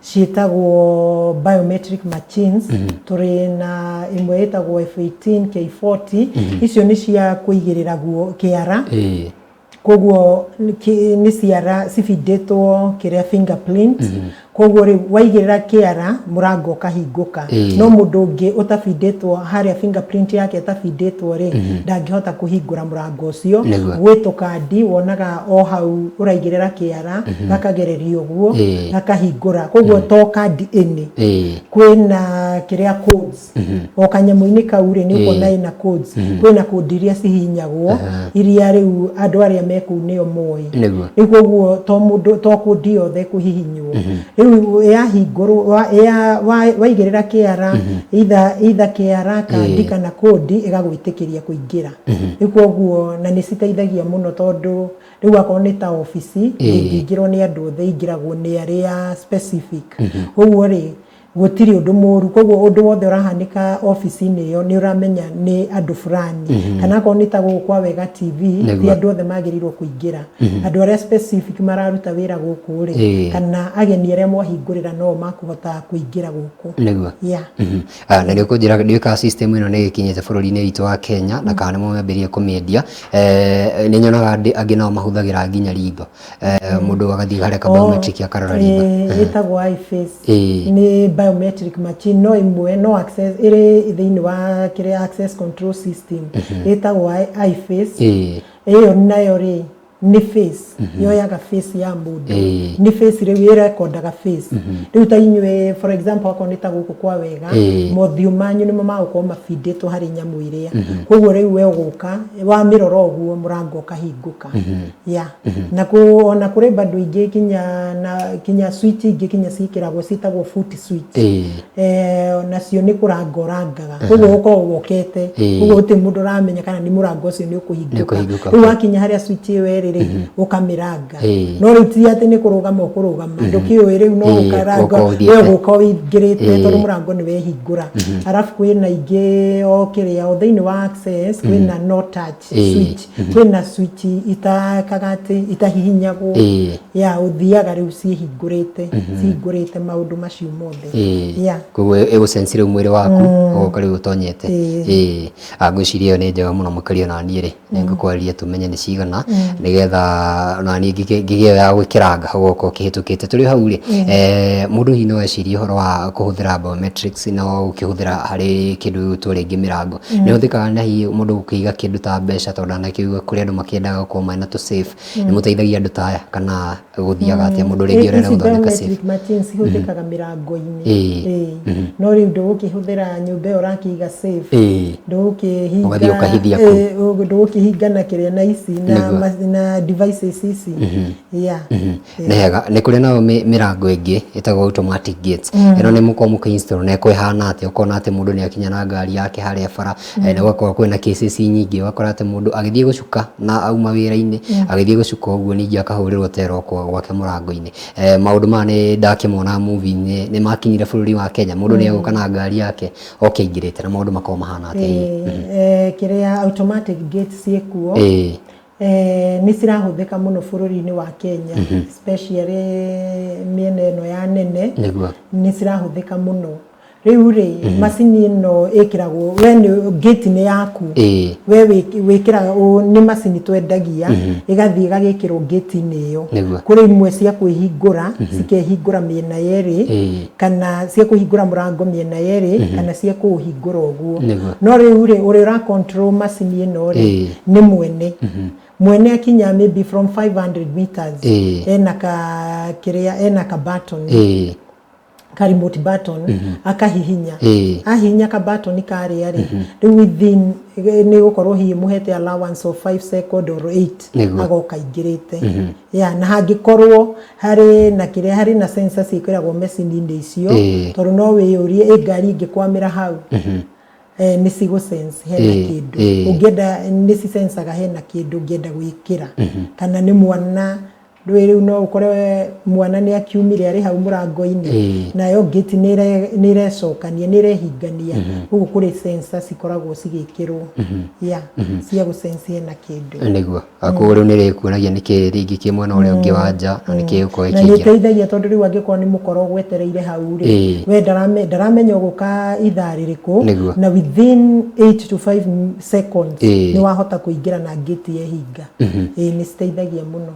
ciĩtagwo biometric machines. Tũrĩ na ĩmwe ĩtagwo F18 K40. Icio nĩ cia kũigĩrĩra guo kĩara. Koguo nĩ ciara cibindĩtwo kĩrĩa fingerprint. Koguo rĩu waigĩrĩra kĩara, mũrango ũkahingũka. No mũndũ ũngĩ ũtabindĩtwo harĩa fingerprint yake ĩtabindĩtwo rĩ, ndangĩhota kũhingũra mũrango ũcio. Gwĩ tũkandi wonaga o hau ũraigĩrĩra kĩara, gakagereria ũguo, gakahingũra. Koguo to kandi ĩnĩ, kwĩna kĩrĩa codes o kanyamũ-inĩ kau rĩ, nĩ ũkuona ĩna codes. Kwĩna code iria cihihinyagwo, iria rĩu andũ arĩa me kũu nĩo moĩ. Rĩu koguo to mũndũ, to code yothe kũhihinywo. Rĩu yahingũrwo, waigĩrĩra kĩara, either kĩara, kandi kana code, ĩgagwĩtĩkĩria kũingĩra. Rĩu koguo na nĩ citeithagia mũno, tondũ rĩu akorwo nĩ ta obici, ndĩngĩingĩrwo nĩ andũ othe, ingĩragwo nĩ arĩa specific. Koguo rĩ, gũtirĩ ũndũ mũru. Koguo ũndũ wothe ũrahanĩka obici-inĩ ĩyo, nĩ ũramenya nĩ andũ fulani. Kana akorwo nĩ ta gũkũ kwa Wega TV, ti andũ othe magĩrĩirwo kũingĩra. Andũ arĩa specific mararuta wĩra gũkũ rĩ, kana ageni arĩa mwahingũrĩra, no makũhota kũingĩra gũkũ. Yeah. Na nĩ ũkũnjĩra ndiũĩ kana system ĩno nĩ ĩgĩkinyĩte bũrũri-inĩ witũ wa Kenya na kana nĩ mwambĩrĩirie kũmĩendia. Nĩ nyonaga angĩ nao mahũthagĩra nginya ritho. Mũndũ agathiĩ harĩa ka biometric akarora ritho. Ĩtagwo iFace. Nĩ biometric machine no ĩmwe, no access ĩrĩ thĩinĩ wa kĩrĩa access control system, ĩtagwo iFace. Ĩyo nayo rĩ, nĩ face yoyaga, face ya mũndũ. Nĩ face rĩu ĩrekondaga face. Rĩu ta inyuĩ, for example, akorwo nĩ ta gũkũ kwa Wega, mothiũ manyu nĩmo magũkorwo mabindĩtwo harĩ nyamũ ĩrĩa. Koguo rĩu we ũgũka, wamĩrora ũguo, mũrango ũkahingũka. Yeah, na kũ ona kũrĩ bado ingĩ, kinya na kinya switch ingĩ kinya ciĩkĩragwo, ciĩtagwo foot switch. Nacio nĩ kũranga ũrangaga, koguo ũkoragwo wokete, koguo gũtirĩ mũndũ ũramenya kana nĩ mũrango ũcio nĩ ũkũhingũka. Ũkũhingũka. Rĩu wakinya harĩa switch ĩyo ĩrĩ rĩ, ũkamĩranga. No rĩu ti atĩ nĩ kũrũgama ũkũrũgama, ndũkĩũĩ rĩu no ũkaranga. Ũka ũthiĩte. We ũgũka ũingĩrĩte, tondũ mũrango nĩ wehingũra. Arabu kwĩna ingĩ o kĩrĩa o thĩinĩ wa access, kwĩna no touch switch, kwĩna switch itakaga atĩ itahihinyagwo. Ya ũthiaga rĩu ciĩhingũrĩte, cihingũrĩte maũndũ macio mothe. Yeah. Koguo ĩgũsense rĩu mwĩrĩ waku, ũgoka rĩu ũtonyete. Ĩĩ. Ngwĩciria ĩyo nĩ njega mũno makĩria. Ona niĩ rĩ, nĩ ngũkwarĩria tũmenye nĩ cigana, nĩgetha ona niĩ ngĩgĩe ya gwĩkĩranga ũgoka ũkĩhĩtũkĩte. Tũrĩ hau rĩ, mũndũ hihi no ecirie ũhoro wa kũhũthĩra biometrics no ũkĩhũthĩra harĩ kĩndũ gĩgwĩtwo rĩngĩ mĩrango, nĩ ũhũthĩkaga na hihi mũndũ gũkĩiga kĩndũ ta mbeca, tondũ ndanakĩigua kũrĩ andũ makĩendaga gũkorwo mena tũ safe. Nĩ mũteithagia andũ ta aya kana gũthiaga atĩa mũndũ rĩngĩ ũrenda Ici gũthondeka safe? Biometric machines cihũthĩkaga mĩrango-inĩ. Ĩĩ. No rĩu ndũgũkĩhũthĩra nyũmba ĩyo ũrakĩiga safe, ndũgũkĩhinga. Ũgathiĩ ũkahithia kũu. Ndũgũkĩhinga na kĩrĩa na ici na na devices ici, yeah. Nĩ hega. Nĩ kũrĩ nayo mĩrango ĩngĩ ĩtagwo automatic gates. Ĩno nĩ mũkorwo mũkĩ install na ĩkũhana atĩa? Ũkona atĩ mũndũ nĩ akinya na ngari yake harĩa bara, na gũgakorwo kwĩna cases nyingĩ, ũgakora atĩ mũndũ agĩthiĩ gũcuka na auma wĩra-inĩ, agĩthiĩ gũcuka ũguo ningĩ akahũrĩrwo tero gwake mũrango-inĩ. Maũndũ maya nĩ ndakĩmona movie-inĩ, nĩ makinyire bũrũri wa Kenya, mũndũ nĩ egũka na ngari yake oke aingĩrĩte, na maũndũ makorwo mahana atĩa hihi? Kĩrĩa automatic gates ciĩkuo, nĩ cirahũthĩka mũno bũrũri-inĩ wa Kenya, especially mĩena ĩno ya nene. Nĩ cirahũthĩka mũno. Rĩu rĩ, macini ĩno ĩkĩragwo, we nĩ gate nĩ yaku, we wĩkĩraga nĩ macini twendagia, ĩgathiĩ ĩgagĩkĩrwo gate-inĩ ĩyo. Kũrĩ imwe cia kwĩhingũra, cikehingũra mĩena yerĩ, kana cia kũhingũra mũrango mĩena yerĩ, kana cia kũũhingũra ũguo. No rĩu rĩ, ũrĩa ũra control macini ĩno rĩ, nĩ mwene. Mwene akinya maybe from 500 meters, ena ka kĩrĩa, ena ka button, ka remote button, akahihinya. Ahihinya ka button karĩa rĩ, rĩu within nĩ gũkorwo hihi mũhete allowance of 5 second or 8, agoka aingĩrĩte. Ya, na hangĩkorwo harĩ na kĩrĩa, harĩ na sensor ciĩkĩragwo macini-inĩ icio, tondũ no wĩyũrie, ĩ ngari ingĩkwamĩra hau, nĩ cigũ sense hena kĩndũ ũngĩenda, nĩ cisensaga hena kĩndũ ũngĩenda gwĩkĩra, kana nĩ mwana. Ndũĩ rĩu no ũkore mwana nĩ akiumire arĩ hau mũrango-inĩ, nayo gate nĩ ĩrecokania, nĩ ĩrehingania. Ũguo kũrĩ sensor cikoragwo cigĩkĩrwo ya cia gũ sense hena kĩndũ. Nĩguo, koguo rĩu nĩ rĩkuonagia nĩkĩ rĩngĩ kĩ mwena ũrĩa ũngĩ wa nja na nĩkĩ gĩgũkorwo Na nĩ ĩkĩingĩra. ĩteithagia, tondũ rĩu angĩkorwo nĩ mũkoro ũgwetereire hau rĩ, we ndaramenya ũgũka ithaa rĩrĩkũ, na within 8 to 5 seconds nĩ wahota kũingĩra na gate yehinga. Ĩĩ, nĩ citeithagia mũno.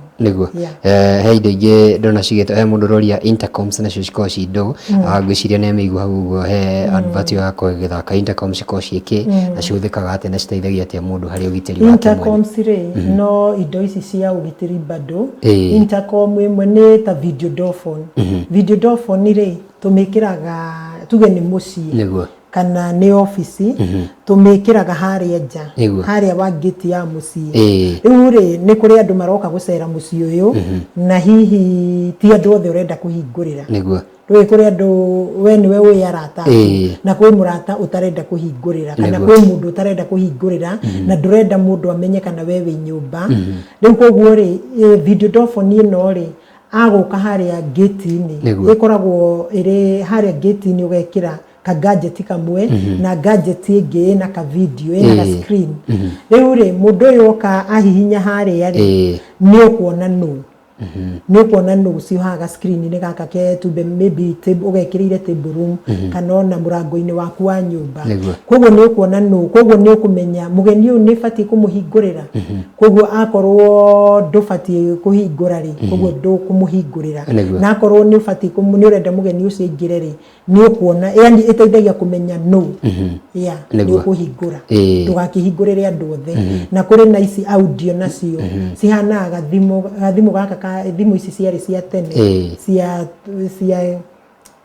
He indo ingĩ ndona cigĩtwo, he mũndũ ũroria intercoms nacio cikoragwo ci ndũ. Ngwĩciria nĩ amĩigua hau ũguo, he advert ĩyo yakorwo ĩgĩthaka. Intercoms cikoragwo ciĩ kĩ, na cihũthĩkaga atĩa, na citeithagia atĩa mũndũ harĩ ũgitĩri wake mwene? Intercoms rĩ, no indo ici cia ũgitĩri bado. Intercom ĩmwe nĩ ta video door phone. Video door phone rĩ, tũmĩkĩraga, tuge nĩ mũciĩ kana nĩ obici, tũmĩkĩraga harĩa nja, harĩa wa gate ya mũciĩ. Rĩu rĩ, nĩ kũrĩ andũ maroka gũcera mũciĩ ũyũ, na hihi ti andũ othe ũrenda kũhingũrĩra. Rĩu kũrĩ andũ we nĩwe ũĩ arata aku, na kwĩ mũrata ũtarenda kũhingũrĩra, kana kwĩ mũndũ ũtarenda kũhingũrĩra, na ndũrenda mũndũ amenye kana we wĩ nyũmba. Rĩu koguo rĩ, video door phone ĩno rĩ, agũka harĩa gate-inĩ, ĩkoragwo ĩrĩ harĩa gate-inĩ, ũgekĩra ka gadget kamwe na gadget ĩngĩ ĩna ka video, ĩna ka screen. Rĩu rĩ, mũndũ ũyũ oka ahihinya harĩa rĩ, nĩ ũkuona nũ, nĩ ũkuona nũ ũcio haha screen-inĩ gaka ke tumbe, maybe table, ũgekĩrĩire table room, kana ona mũrango-inĩ waku wa nyũmba. Koguo nĩ ũkuona nũ, koguo nĩ ũkũmenya mũgeni ũyũ nĩ batiĩ kũmũhingũrĩra. Koguo akorwo ndũbatiĩ kũhingũra rĩ, koguo ndũkũmũhingũrĩra. Na akorwo nĩ ũbatiĩ nĩ ũrenda mũgeni ũcio aingĩre rĩ, nĩ ũkuona, yani ĩteithagia kũmenya nũ, yeah, nĩ ũkũhingũra. Ndũgakĩhingũrĩre andũ othe. Na kũrĩ na ici audio, nacio cihanaga gathimũ gaka ka thimũ ici ciarĩ cia tene, cia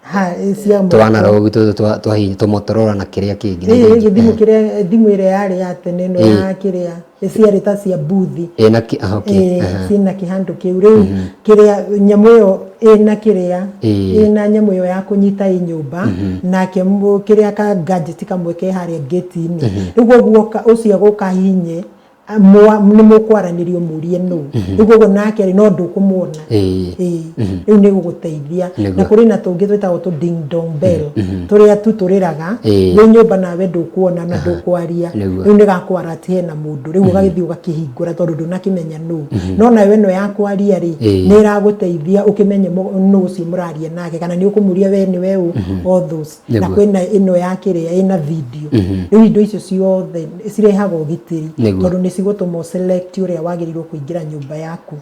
ha, cia moko. Twana rogu tũtũ twa hihi tũmotorola na kĩrĩa kĩngĩ na indo ingĩ. Gĩthimũ kĩrĩa, thimũ ĩrĩa yarĩ ya tene ĩno ya kĩrĩa ciarĩ ta cia buthi. Ĩĩ, na ah, okay. Ciĩna kĩhandũ kĩu. Rĩu kĩrĩa nyamũ ĩyo ĩna kĩrĩa, ĩna nyamũ ĩyo ya kũnyita ĩ nyũmba, nake kĩrĩa ka gadget kamwe ke harĩa gate-inĩ. Rĩu koguo ũcio agũka ahihinye, nĩ mũkwaranĩrio, mũrie nũ. Rĩu koguo nake rĩ, no ndũkũmuona. Ĩĩ, rĩu nĩ gũgũteithia. Na kũrĩ na tũngĩ twĩtagwo tũ ding dong bell, tũrĩa tu tũrĩraga wĩ nyũmba, nawe ndũkuona na ndũkwaria. Rĩu nĩ gakwara atĩ hena mũndũ. Rĩu ũgagĩthiĩ ũgakĩhingũra, tondũ ndũnakĩmenya nũ. No nayo ĩno ya kwaria rĩ, nĩ ĩragũteithia ũkĩmenye nũ ũcio mũraria nake, kana nĩ ũkũmũria we nĩwe ũ, all those. Na kwĩna ĩno ya kĩrĩa ĩna video. Rĩu indo icio ciothe cirehaga ũgitĩri, tondũ nĩ cigũtũma ũselect ũrĩa wagĩrĩirwo kũingĩra nyũmba yaku,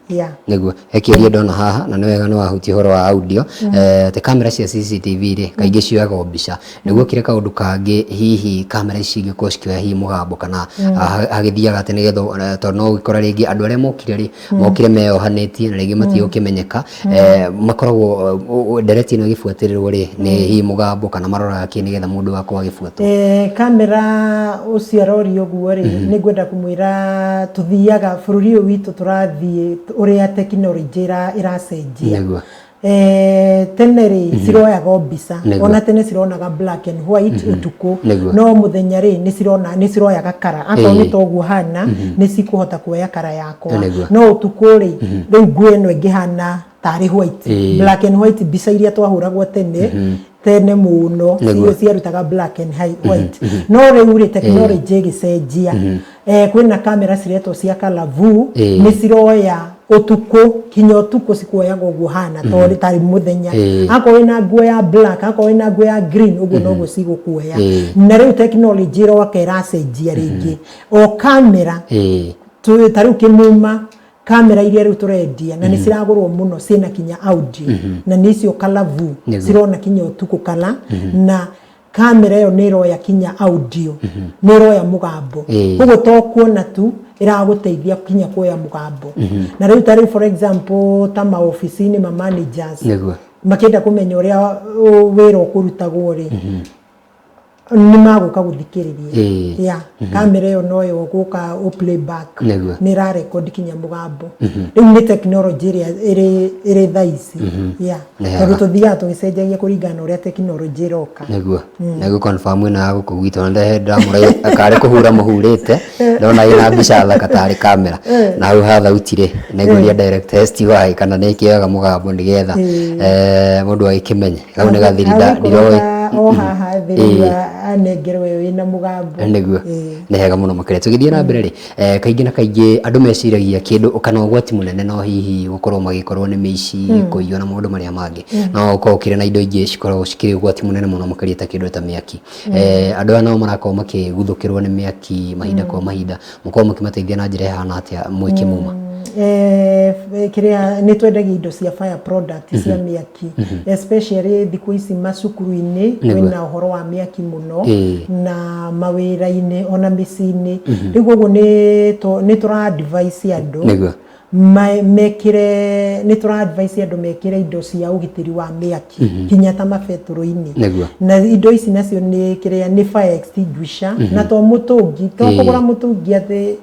yeah. Nĩguo, he kĩũria ndona haha, na nĩ wega nĩ wahutia ũhoro wa audio, atĩ kamera cia CCTV rĩ, kaingĩ cioyaga o mbica. Nĩguo kĩrĩ kaũndũ kangĩ hihi kamera ici ingĩkorwo cikĩoya hihi mũgambo, kana hagĩthiaga atĩ nĩgetha, tondũ no ũgĩkora rĩngĩ andũ arĩa mokire rĩ, mokire meyohanĩtie na rĩngĩ matigũkĩmenyeka, makoragwo ndereti ĩno ĩgĩbuatĩrĩrwo rĩ, nĩ hihi mũgambo kana maroraga kĩ nĩgetha mũndũ akorwo agĩbuatwo? Kamera ũcio aroria ũguo rĩ, nĩ ngwenda kũmwĩra. Ngũmwĩra tũthiaga bũrũri ũyũ witũ, tũrathiĩ ũrĩa tekinoronjĩ ĩracenjia. Tene rĩ, ciroyaga o mbica. Ona tene cironaga black and white ũtukũ, no mũthenya rĩ, nĩ cirona, nĩ ciroyaga kara. Akorwo nĩ toguo hana, nĩ cikũhota kuoya kara yakwa. No ũtukũ rĩ, rĩu nguo ĩno ĩngĩhana tarĩ white, black and white, mbica iria twahũragwo tene tene mũno ciarutaga black and white. No rĩu rĩ, tekinoronjĩ ĩgĩcenjia, kwĩna kamera ciretwo cia Kalavu. Nĩ ciroya ũtukũ, kinya ũtukũ cikuoyaga ũguo hana tondũ tarĩ mũthenya. Akorwo wĩna nguo ya black, akorwo wĩna nguo ya green, ũguo noguo cigũkuoya. Na rĩu tekinoronjĩ ĩroka ĩracenjia rĩngĩ o kamera, ta rĩu kĩmuma kamera iria rĩu tũrendia na nĩ ciragũrwo mũno ciĩna kinya audio, na nĩ icio Kalavu. Cirona kinya ũtukũ kala, na kamera ĩyo nĩ ĩroya kinya audio, nĩ ĩroya mũgambo. Koguo to kuona tu, ĩragũteithia kinya kuoya mũgambo. Na rĩu ta rĩu, for example, ta maobici-inĩ ma managers makĩenda kũmenya ũrĩa wĩra ũkũrutagwo rĩ, nĩ magũka gũthikĩrĩria. Ya kamera ĩyo noyo ũgũka ũ play back. Nĩ ĩra record kinya mũgambo. Rĩu nĩ technology ĩrĩa ĩrĩ thaa ici ya Nĩ hega. Tondũ tũthiaga tũgĩcenjagia kũringana na ũrĩa tekinoronjĩ ĩroka. Nĩguo nĩguo confirm ĩno ya gũkũ gwitũ, na ndehe ndamũra karĩ kũhura mũhurĩte, ndona ĩna mbica thaka tarĩ kamera, na hau ha thauti rĩ, nĩngũria director STY kana nĩ ĩkĩoyaga mũgambo nĩgetha mũndũ agĩkĩmenye kau nĩ gathiri ndiroĩ. O haha thĩ rĩu anengerwo ĩyo ĩna mũgambo. Nĩguo. Nĩ hega mũno makĩria. Tũgĩthiĩ na mbere rĩ, kaingĩ na kaingĩ andũ meciragia kĩndũ kana ũgwati mũnene no hihi gũkorwo magĩkorwo nĩ mĩici, kũiywo na maũndũ marĩa mangĩ, no ũkorwo ũkĩrĩ na indo ingĩ cikoragwo cikĩrĩ ũgwati mũnene mũno makĩria ta kĩndũ ta mĩaki. Andũ aya nao marakorwo makĩguthũkĩrwo nĩ mĩaki mahinda kwa mahinda, mũkorwo mũkĩmateithia na njĩra ĩhana atĩa mwĩ Kĩmuma? Kĩrĩa nĩ twendagia indo cia fire product cia mĩaki, especially thikũ ici macukuru-inĩ kwĩna ũhoro wa mĩaki mũno, na mawĩra-inĩ ona mĩciĩ-inĩ. Rĩu koguo nĩ tũra advise andũ mekĩre, nĩ tũra advise andũ mekĩre indo cia ũgitĩri wa mĩaki kinya ta mabetũrũ-inĩ. Na indo ici nacio nĩ kĩrĩa nĩ fire extinguisher, na to mũtũngi, to kũgũra mũtũngi atĩ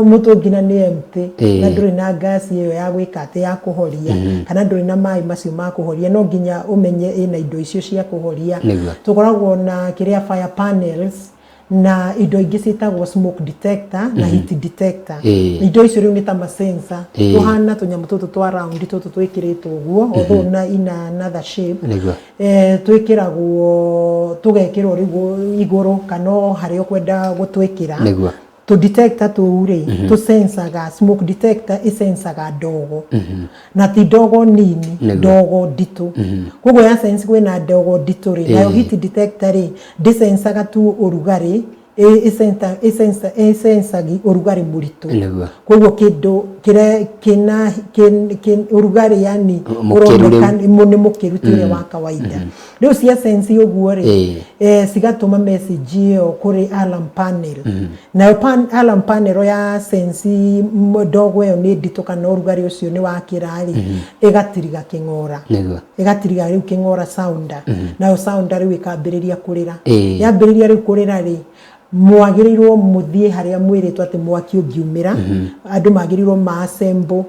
mũtũngi na nĩ empty, na ndũrĩ na ngasi ĩyo ya gwĩka atĩ ya kũhoria, kana ndũrĩ na maĩ macio ma kũhoria. No nginya ũmenye ĩna indo icio cia kũhoria. Tũkoragwo na kĩrĩa fire panels na indo ingĩ ciĩtagwo smoke detector na heat detector. Indo icio rĩu nĩ ta masensa tũhana tũnyamũ tũtũ twa round tũtũ twĩkĩrĩtwo ũguo, although na ina another shape. Twĩkĩragwo, tũgekĩrwo rĩu igũrũ kana o harĩa ũkwenda gũtwĩkĩra. Tũ detector tũu rĩ, tũsensaga, smoke detector ĩsensaga ndogo, na ti ndogo nini, ndogo nditũ. Koguo ya sense kwĩna ndogo nditũ rĩ, nayo heat detector rĩ, ndĩsensaga tu ũrugarĩ, ĩsensagi ũrugarĩ mũritũ. Koguo kĩndũ kĩrĩa kĩna ũrugarĩ, yani Mũkĩru rĩu. ũroneka nĩ mũkĩru, ti ũrĩa wa kawaida. Rĩu cia sense ũguo rĩ, cigatũma message ĩyo kũrĩ alarm panel. Nayo alarm panel ya sense ndogo ĩyo nĩ nditũ kana ũrugarĩ ũcio nĩ wakĩra rĩ, ĩgatiriga kĩng'ora. Ĩgatiriga rĩu kĩng'ora sounder, nayo sounder rĩu ĩkambĩrĩria kũrĩra. Yambĩrĩria rĩu kũrĩra rĩ, mwagĩrĩirwo mũthiĩ harĩa mwĩrĩtwo atĩ mwaki ũngiumĩra, andũ magĩrĩirwo ma assemble.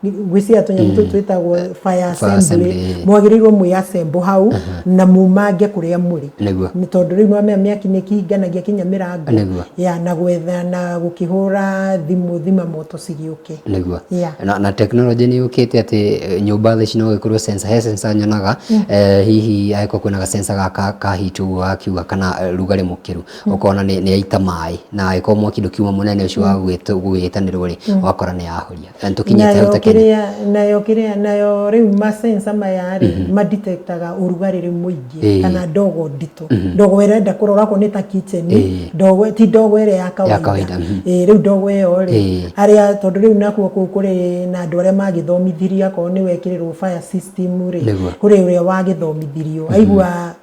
Gwĩciria tũnyamũ tũtũ twĩtagwo fire Fire assembly. Assembly. Mwagĩrĩirwo mwĩ assemble hau na mumange kũrĩa mũrĩ. Nĩ tondũ rĩu nĩwamenya mĩaki nĩ ĩkĩhinganagia kinya mĩrango. Ya na gwetha na gũkĩhũra thimũ thima moto cigĩũke. Na technology nĩ yũkĩte atĩ nyũmba thaa ici no gĩkorwo sensor, he sensor nyonaga, hihi angĩkorwo kwĩna ga sensor gaka ka heat ũguo gakiuga kana rugarĩ mũkĩru, ũkona nĩ yaita maĩ, na angĩkorwo mwaki ndũkiuma mũnene ũcio wa gũgĩtanĩrwo rĩ, ũgakora nĩ yahoria. Na nĩtũkinyĩte hau nayo ta Kenya. Kĩrĩa nayo, kĩrĩa nayo rĩu masensa maya rĩ, madetectaga ũrugarĩ rĩu mũingĩ kana ndogo nditũ, ndogo ĩrenda kũrora okorwo nĩ ta kitchen, ndogo ti ndogo ĩrĩa ya kawaida. Kawaida. Rĩu ndogo ĩyo rĩ, arĩa tondũ rĩu nakuo kũu kũrĩ na andũ arĩa magĩthomithirio, akorwo nĩ wekĩrĩrwo fire system rĩ, kũrĩ ũrĩa wagĩthomithirio aigua.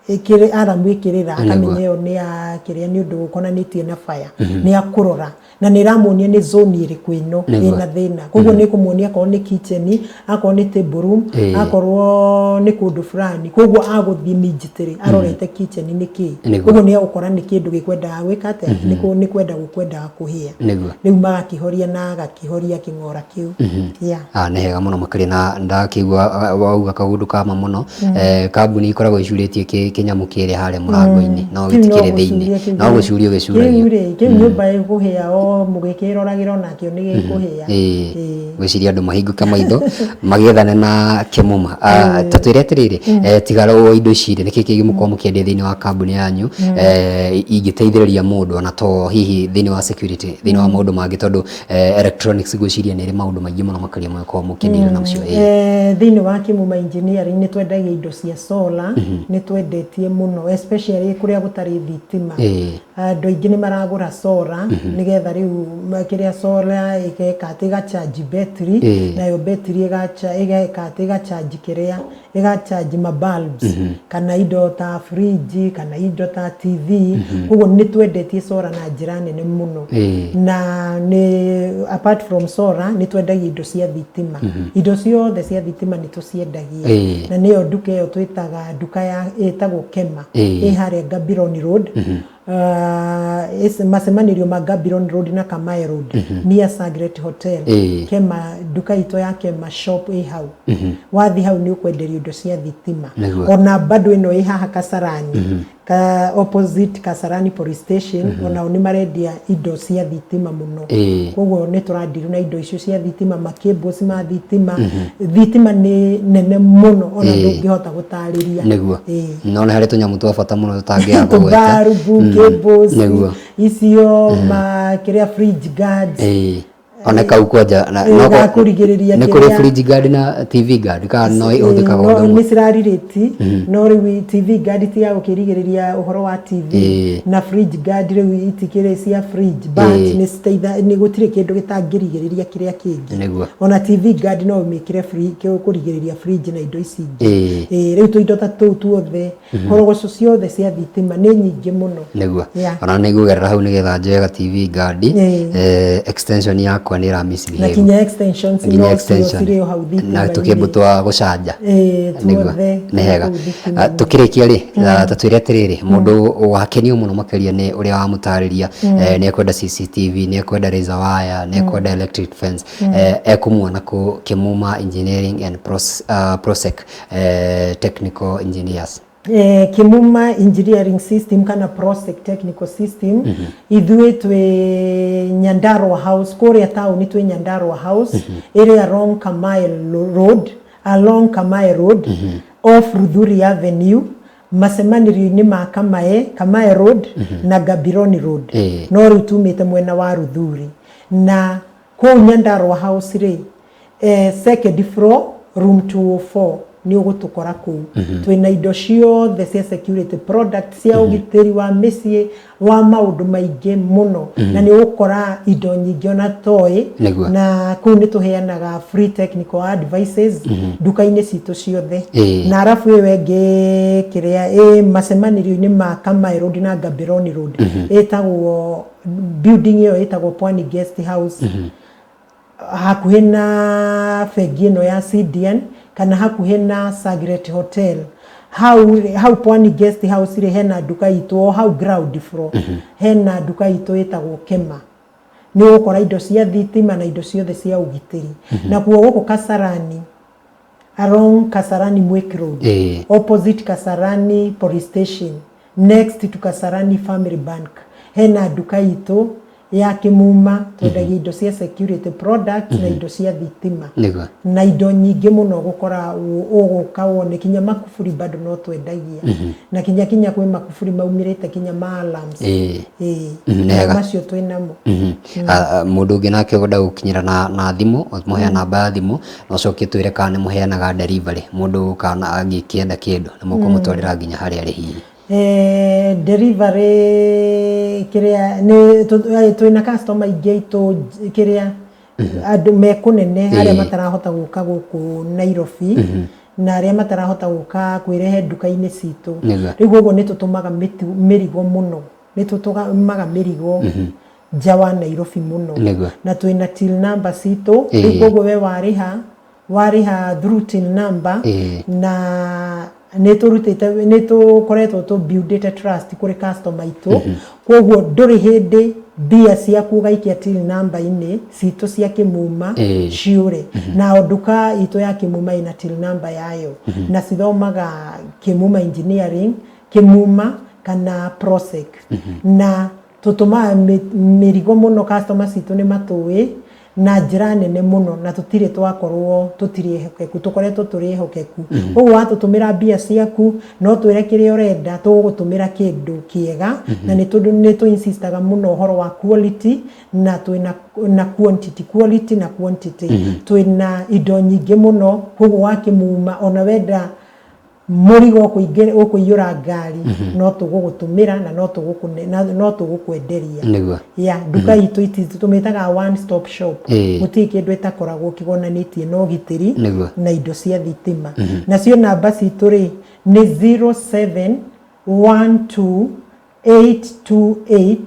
Ĩkĩrĩ alarm ĩkĩrĩra akamenya ĩyo nĩ ya kĩrĩa nĩ ũndũ ũkonanĩtie na fire, nĩ ya kũrora na nĩ ĩramuonia nĩ zone ĩrĩkũ ĩno ĩna thĩna. Koguo nĩ ĩkũmuonia akorwo nĩ kitchen, akorwo nĩ table room, akorwo nĩ kũndũ fulani. Koguo agũthiĩ immediately arorete kitchen nĩ kĩĩ. Koguo nĩ egũkora nĩ kĩndũ gĩkwendaga gwĩka atĩa, nĩ kwenda gũkwendaga kũhĩa. Rĩu magakĩhoria na agakĩhoria kĩng'ora kĩu. Yeah. Ah, nĩ hega mũno makĩria na ndakĩigua wauga kaũndũ kama mũno. Kambuni ikoragwo icurĩtie kĩnyamũ kĩrĩa harĩa mũrango-inĩ no Kĩu no gĩtikĩrĩ thĩinĩ gũcuria kĩu no gũcurio gĩcuragio. Kĩu rĩ, kĩu nyũmba ĩkũhĩa o mũgĩkĩroragĩra onakĩo nĩ gĩkũhĩa. Ĩĩ. Ngwĩciria andũ mahingũke maitho magĩethane na kĩmũma. Ah, ta twĩre atĩrĩrĩ, tiga o indo ici rĩ, nĩkĩ kĩngĩ mũkoragwo mũkĩendia thĩinĩ wa kambuni yanyu ingĩteithĩrĩria mũndũ ona to hihi thĩinĩ wa security, thĩinĩ wa maũndũ mangĩ tondũ electronics ngwĩciria nĩ ĩrĩ maũndũ maingĩ mũno makĩria mũngĩkorwo mũkĩdeal nacio. Thĩinĩ wa Kĩmuma Engineering nĩ twendagia indo cia solar, nĩ twendetie mũno especially kũrĩa gũtarĩ thitima. Andũ aingĩ nĩ maragũra solar nĩgetha rĩu kĩrĩa solar ĩgeka atĩ ĩga charge battery, nayo battery ĩgeka atĩ ĩga charge kĩrĩa ĩga charge ma bulbs kana indo ta fridge kana indo ta TV. Koguo nĩ twendetie solar na njĩra nene mũno. Na nĩ apart from solar nĩ twendagia indo cia thitima, indo ciothe cia thitima nĩ tũciendagia. Na nĩyo nduka ĩyo twĩtaga nduka ya ĩtagwo Kema, ĩ harĩa Gabironi Road, macemanĩrio ma Gabiron Road na Kamae Road, near Sagret Hotel. Kema, nduka itũ ya Kema shop ĩ hau. Wathiĩ hau nĩ ũkwenderio indo cia thitima. Ona bado ĩno ĩ haha Kasarani, ka opposite Kasarani police station, onao nĩ marendia indo cia thitima mũno. Koguo nĩ tũrandiru na indo icio cia thitima, ma cables ma thitima. Thitima nĩ nene mũno ona ndũngĩhota gũtarĩria. No nĩ harĩ tũnyamũ twa bata mũno tũtangĩaga kũgweta. Tũbarubu, cables icio, ma kĩrĩa, fridge guards. Ona kau kwanja no gakũrigĩrĩria nĩ kũrĩ fridge guard na TV guard kana no ihũthĩkaga ũndũ ũmwe? Nĩ cirarelate, no rĩu TV guard ti ya gũkĩrigĩrĩria ũhoro wa TV, na fridge guard rĩu itikĩrĩ cia fridge, but nĩ citeitha, nĩ gũtirĩ kĩndũ gĩtangĩrigĩrĩria kĩrĩa kĩngĩ. Ona TV guard no ũmĩkĩre kũrigĩrĩria fridge na indo ici ingĩ. Rĩu tũindo ta tũu tuothe, korogoco ciothe cia thitima nĩ nyingĩ mũno. Ona nĩ ngũgerera hau nĩgetha njoe ga TV guard. Extension yakwa nĩ ĩra misbehave. Na kinya extensions nginya no extension cirĩ o hau thitima. Na tũkĩmbũ twa gũcanja. Tuothe. Nĩ hega. Tũkĩrĩkia rĩ, ta twĩre atĩrĩrĩ, mũndũ wakenio mũno makĩria nĩ ũrĩa wamũtarĩria, nĩ ekwenda CCTV, nĩ ekwenda razor wire, nĩ ekwenda electric fence, ekũmuona kũ Kĩmuma Engineering and Prosec Technical Engineers? Kimuma Engineering System kana Prosec Technical System, ithuĩ twĩ Nyandarua House kũrĩa taũni, twĩ Nyandarua House ĩrĩ along Kamae Road, along Kamae Road, off Ruthuri Avenue, macemanĩrio-inĩ ma Kamae Road na Gabironi Road. No rĩu tumĩte mwena wa Ruthuri na kũu Nyandarua House rĩ, second floor, room 204, nĩ ũgũtũkora kũu. Twĩna indo ciothe cia security product, cia ũgitĩri wa mĩciĩ, wa maũndũ maingĩ mũno, na nĩ ũgũkora indo nyingĩ ona toĩ. Na kũu nĩ tũheanaga free technical advices nduka-inĩ citũ ciothe. Na arabu ĩyo ĩngĩ kĩrĩa ĩ macemanĩrio-inĩ ma Kamae Road na Gabironi Road, ĩtagwo building ĩyo ĩtagwo Pwani Guest House, hakuhĩ na bengi ĩno ya CDN kana hakuhĩ na Sagret Hotel. Hau hau Pwani Guest House rĩ, hena nduka itũ o hau ground floor, hena nduka itũ ĩtagwo Kema. Nĩ ũgũkora indo cia thitima na indo ciothe cia ũgitĩri. Nakuo gũkũ Kasarani, along Kasarani Mwiki Road, opposite Kasarani police station, next to Kasarani Family Bank, hena nduka itũ ya Kĩmuma. Twendagia indo cia security products na indo cia thitima na indo nyingĩ mũno gũkora ũgũka wone. Kinya makuburi bado no twendagia, na kinya kwĩ makuburi maumĩrĩte kinya ma alarms. Nĩ hega. Macio twĩ namo. Ah, mũndũ ũngĩ nake ũkwenda gũkinyĩra na thimũ, mũhe namba ya thimũ na ũcoke twĩre kana nĩ mũheanaga delivery, mũndũ kana angĩkĩenda kĩndũ nĩ mũkũmũtwarĩra nginya harĩa arĩ hihi? Delivery kĩrĩa nĩ twĩna customer aingĩ aitũ kĩrĩa andũ me kũnene arĩa matarahota gũka gũkũ Nairobi. Na arĩa matarahota gũka kwĩrehe nduka-inĩ citũ. Rĩu ũguo nĩ tũtũmaga mĩrigo mũno, nĩ tũtũmaga mĩrigo nja wa Nairobi mũno. Na twĩna till number citũ. Rĩu koguo we warĩha through till number. Na nĩ tũrutĩte, nĩ tũkoretwo tũ buildĩte trust kũrĩ customer itũ, koguo ndũrĩ hĩndĩ mbia ciaku ũgaikia till number-inĩ citũ cia Kĩmuma ciũre. Na o nduka itũ ya Kĩmuma ĩna till number yayo, na cithomaga Kĩmuma Engineering, Kĩmuma kana Prosec. Na tũtũmaga mĩrigo mũno, customer citũ nĩ matũĩ na njĩra nene mũno, na tũtirĩ twakorwo tũtirĩ ehokeku, tũkoretwo tũrĩ ehokeku. Koguo watũtũmĩra mbia ciaku, no twĩre kĩrĩa ũrenda, tũgũgũtũmĩra kĩndũ kĩega. Na nĩ tondũ nĩ tũ insistaga mũno ũhoro wa quality na twĩna na quantity, quality na quantity. Twĩna indo nyingĩ mũno, koguo wakĩmuma ona wenda mũrigo ũkũiyũra ngari, no tũgũgũtũmĩra na no tũgũkwenderia. Ya nduka itũ tũmĩtaga one stop shop. Gũtirĩ kĩndũ ĩtakoragwo kĩgonanĩtie na ũgitĩri na indo cia thitima. Nacio namba citũ rĩ, nĩ 0712 828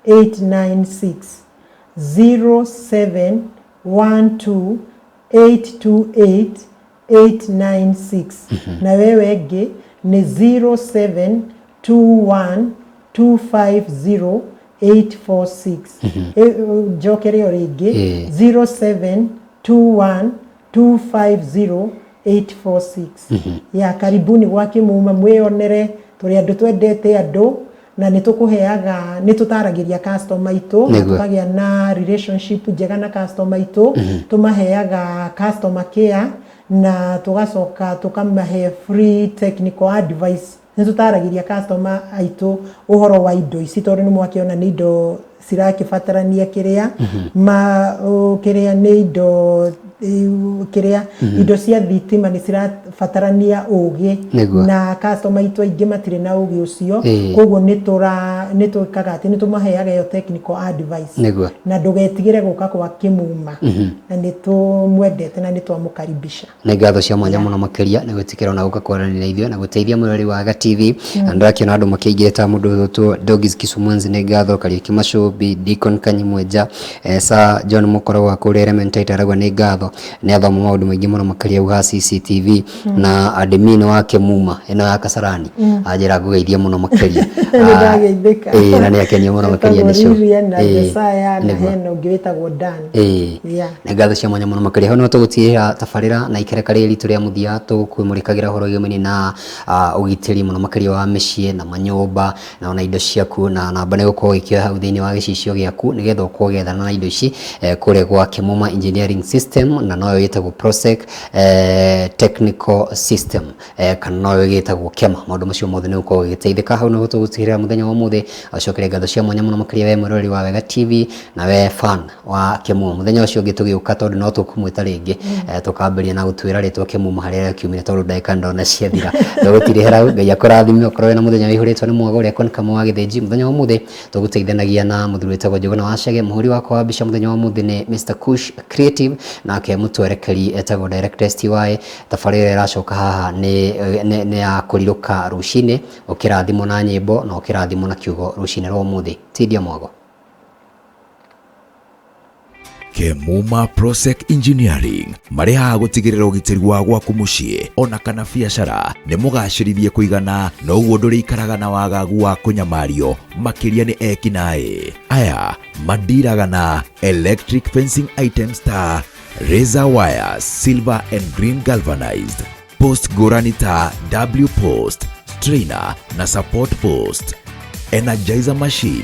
896, 0712 828 896. Na wewe ĩngĩ nĩ 0721 250 846. Njokere o rĩngĩ, 0721 250 846. Ya karibuni gwa Kĩmuma, mwĩyonere tũrĩ andũ twendete andũ, na nĩ tũkũheaga, nĩ tũtaragĩria customer itũ na tũkagĩa na relationship njega na customer itũ. Tũmaheaga customer care na tũgacoka tũkamahe free technical advice. Nĩ tũtaragĩria customer aitũ ũhoro wa indo ici, tondũ nĩ mwakĩona nĩ indo cirakĩbatarania kĩrĩa ma kĩrĩa nĩ indo kĩrĩa indo cia thitima nĩ cirabatarania ũgĩ. Na customer aitũ aingĩ matirĩ na ũgĩ ũcio. Koguo nĩ twĩkaga atĩ nĩ tũmaheaga ĩyo technical advice. Na ndũgetigĩre gũka kwa Kĩmuma, na nĩ tũmwendete na nĩ twamũkaribisha. Nĩ ngatho cia mwanya mũno makĩria nĩ gwĩtĩkĩra ona gũka kwaranĩria na ithuĩ na gũteithia mwĩrori wa Ga TV. Na ndĩrakĩona andũ makĩingĩra ta mũndũ ũgwĩtwo Dogis Kisumwanzi, nĩ ngatho. Kariũki Macũbi, Deacon Kanyimwenja, Sir John Mũkoro wa kũrĩa Elementaita arauga nĩ ngatho, nĩ athoma maũndũ maingĩ mũno makĩria uga CCTV. Na admin wa Kĩmuma ĩno ya Kasarani anjĩra ngũgeithie mũno makĩria. Nĩ ndageithĩka. Ĩĩ, na nĩ akenio mũno makĩria nĩ show. Lilian na Jesaya na hena ũngĩ wĩtagwo Dan. Nĩ ngatho cia mwanya mũno makĩria. Hau nĩho tũgũtigĩra tabarĩra na ikereka rĩrĩ ritũ rĩa mũthia tũkwĩmũrĩkagĩra ũhoro wĩgiĩ na ũgitĩri mũno makĩria wa mĩciĩ na manyũmba na ona indo ciaku. Na namba nĩ gũkorwo ĩkĩoya hau thĩinĩ wa gĩcicio gĩaku nĩgetha ũkorwo ũgĩethana na indo ici kũrĩa gwa Kĩmuma Engineering System, na noyo ĩtagwo Prosec Technical System, kana noyo ĩgĩtagwo Kema. Maũndũ macio mothe nĩ ũgũkorwo ũgĩteithĩka. Hau nĩho tũgũtigĩrĩra mũthenya wa ũmũthĩ. Acokeria ngatho cia mwanya mũno makĩria we mwĩroreri wa Wega TV na we fan wa Kĩmuma. Mũthenya ũcio ũngĩ tũgĩũka, tondũ no tũkũmwĩta rĩngĩ, tũkambĩrĩria na gũtwĩra rĩtwa Kĩmuma harĩa rĩkiumire, tondũ ndagĩka ndona ciathira. Tũgũtirĩhĩra hau. Ngai akũrathime, ũkorwo wĩna mũthenya wĩihũrĩtwo nĩ mwago ũrĩa Con Kamau wa Gĩthĩnji. Mũthenya wa ũmũthĩ tũgũteithanagia na mũthuri wĩtagwo Njũgũna wa Chege. Mũhũri wakwa wa mbica mũthenya wa ũmũthĩ nĩ Mr Kush Creative, nake mũtwerekeri etagwo Director STY. Tabarĩra ĩracoka haha nĩ ya kũrirũka rũcinĩ, ũkĩrathimwo na nyĩmbo na ũkĩrathimwo na kiugo rũcinĩ rwa ũmũthĩ. Tindia mwago. Kemuma Prosec Engineering marĩ haha gũtigĩrĩra ũgitĩri wa gwaku mũciĩ ona kana biacara nĩ mũgacĩrithie kũigana, noguo ndũrĩikaraga na wagagu wa kũnyamario makĩria nĩ ekinaĩ aya mandiraga na electric fencing items ta razor wires, silver and green galvanized post ngũrani ta W post, strainer na support post, energizer machine.